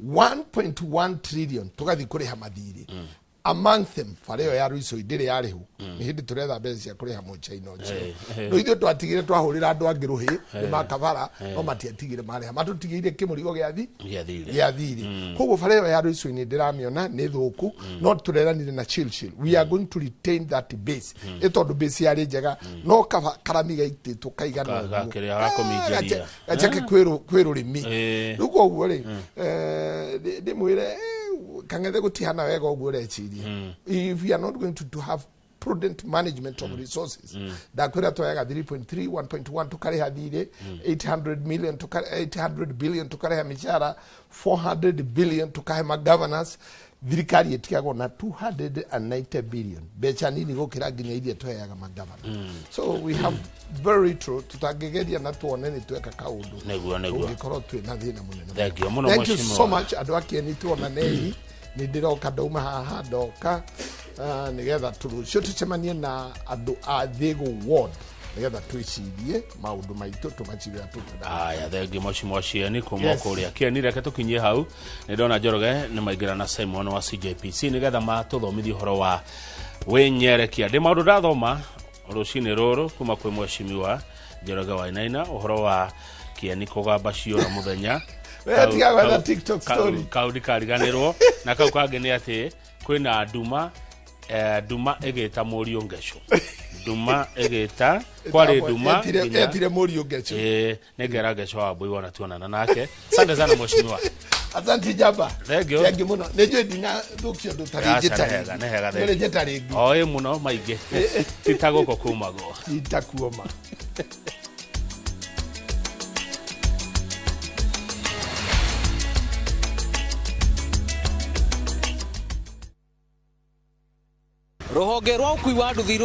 Speaker 1: 1.1 trillion tũgathiĩ kũrĩha mathirĩ. Among them, bara ĩyo ya Ruico ndĩrĩ yarĩhwo, nĩ hĩndĩ tũretha mbeca cia kũrĩha mũchaina ũcio. No ithuĩ twatigire twahũrĩra andũ angĩ rũhĩ nĩ makabara, no matiatigire marĩha, matũtigĩire kĩmũrigo gĩa thi
Speaker 2: Gĩa thirĩ.
Speaker 1: Gĩa thirĩ. Koguo bara ĩyo ya Ruico-inĩ ndĩramĩona nĩ thũku, no tũreranire na Churchill, we are going to retain that base, ĩ tondũ base yarĩ njega, no kaba karami gaitĩtwo kaigana ũguo.
Speaker 2: Gakĩrĩa gakũminjĩria.
Speaker 1: Gaceke kwĩ rũrĩmĩ. Rĩu koguo rĩ, ndĩmwĩre, Kang'ethe, gũtihana wega ũguo ũreciria. If we are not going to have Prudent management of resources. Ndakwĩra twoyaga 3.3, 1.1 tũkarĩha thirĩ, 800 million 800 billion tũkarĩha mĩcara, 400 billion tũkahe ma governors. Thirikari ĩtigagwo na 290 billion, mbeca nini gũkĩra nginya iria tũheaga magavana. So we have very true, tutangĩgeria na tuone nĩ tweka kaũndũ,
Speaker 2: Nĩguo.
Speaker 1: tũngĩkorwo twĩ na thĩna mũnene.
Speaker 2: Thank you mũno,
Speaker 1: Thank you
Speaker 2: mheshimiwa.
Speaker 1: so much. Andũ a Kieni, tuonanei. Nĩ ndĩroka, ndauma haha ndoka, nĩgetha tũrũciũ tũcemanie na andũ a Thigu ward, nĩgetha twĩcirie maũndũ maitũ tũmacirĩra tũtũra.
Speaker 2: Aya, thengi mheshimiwa Cieni kuma kũrĩa Kieni. Reke tũkinyie hau. Nĩ ndona Njoroge nĩ maingĩra na Simon wa CJPC nĩgetha matũthomithie ũhoro wa wĩnyerekia. Ndĩ maũndũ ndathoma rũcinĩ rũrũ kuma kwĩ mheshimiwa Njoroge Wainaina, ũhoro wa Kieni kũgamba ciũra mũthenya.
Speaker 1: We tiga gwetha TikTok story.
Speaker 2: Kau ndikariganĩrwo. Na kau kangĩ nĩ atĩ kwĩna nduma, nduma ĩgĩta mũriũ ngeco, nduma ĩgĩta kwarĩ nduma
Speaker 1: Etire mũriũ ngeco.
Speaker 2: Ĩĩ, nĩngera ngeco wa mbui wona tuonana nake. Asante sana mheshimiwa.
Speaker 1: Asante jamba.
Speaker 2: Thank you.
Speaker 1: Thank you mũno. Nĩ njũĩ ndinathũkia ũndũ tarĩ
Speaker 2: Aca,
Speaker 1: njĩta
Speaker 2: nĩ hega, nĩ hega,
Speaker 1: rĩngĩ.
Speaker 2: thank you.
Speaker 1: Njĩta rĩngĩ.
Speaker 2: Oĩ mũno maingĩ ti ta gũkũ kumagwo.
Speaker 1: Ti ta kuoma.
Speaker 3: Rũhonge rwa ũkui wa nduthi.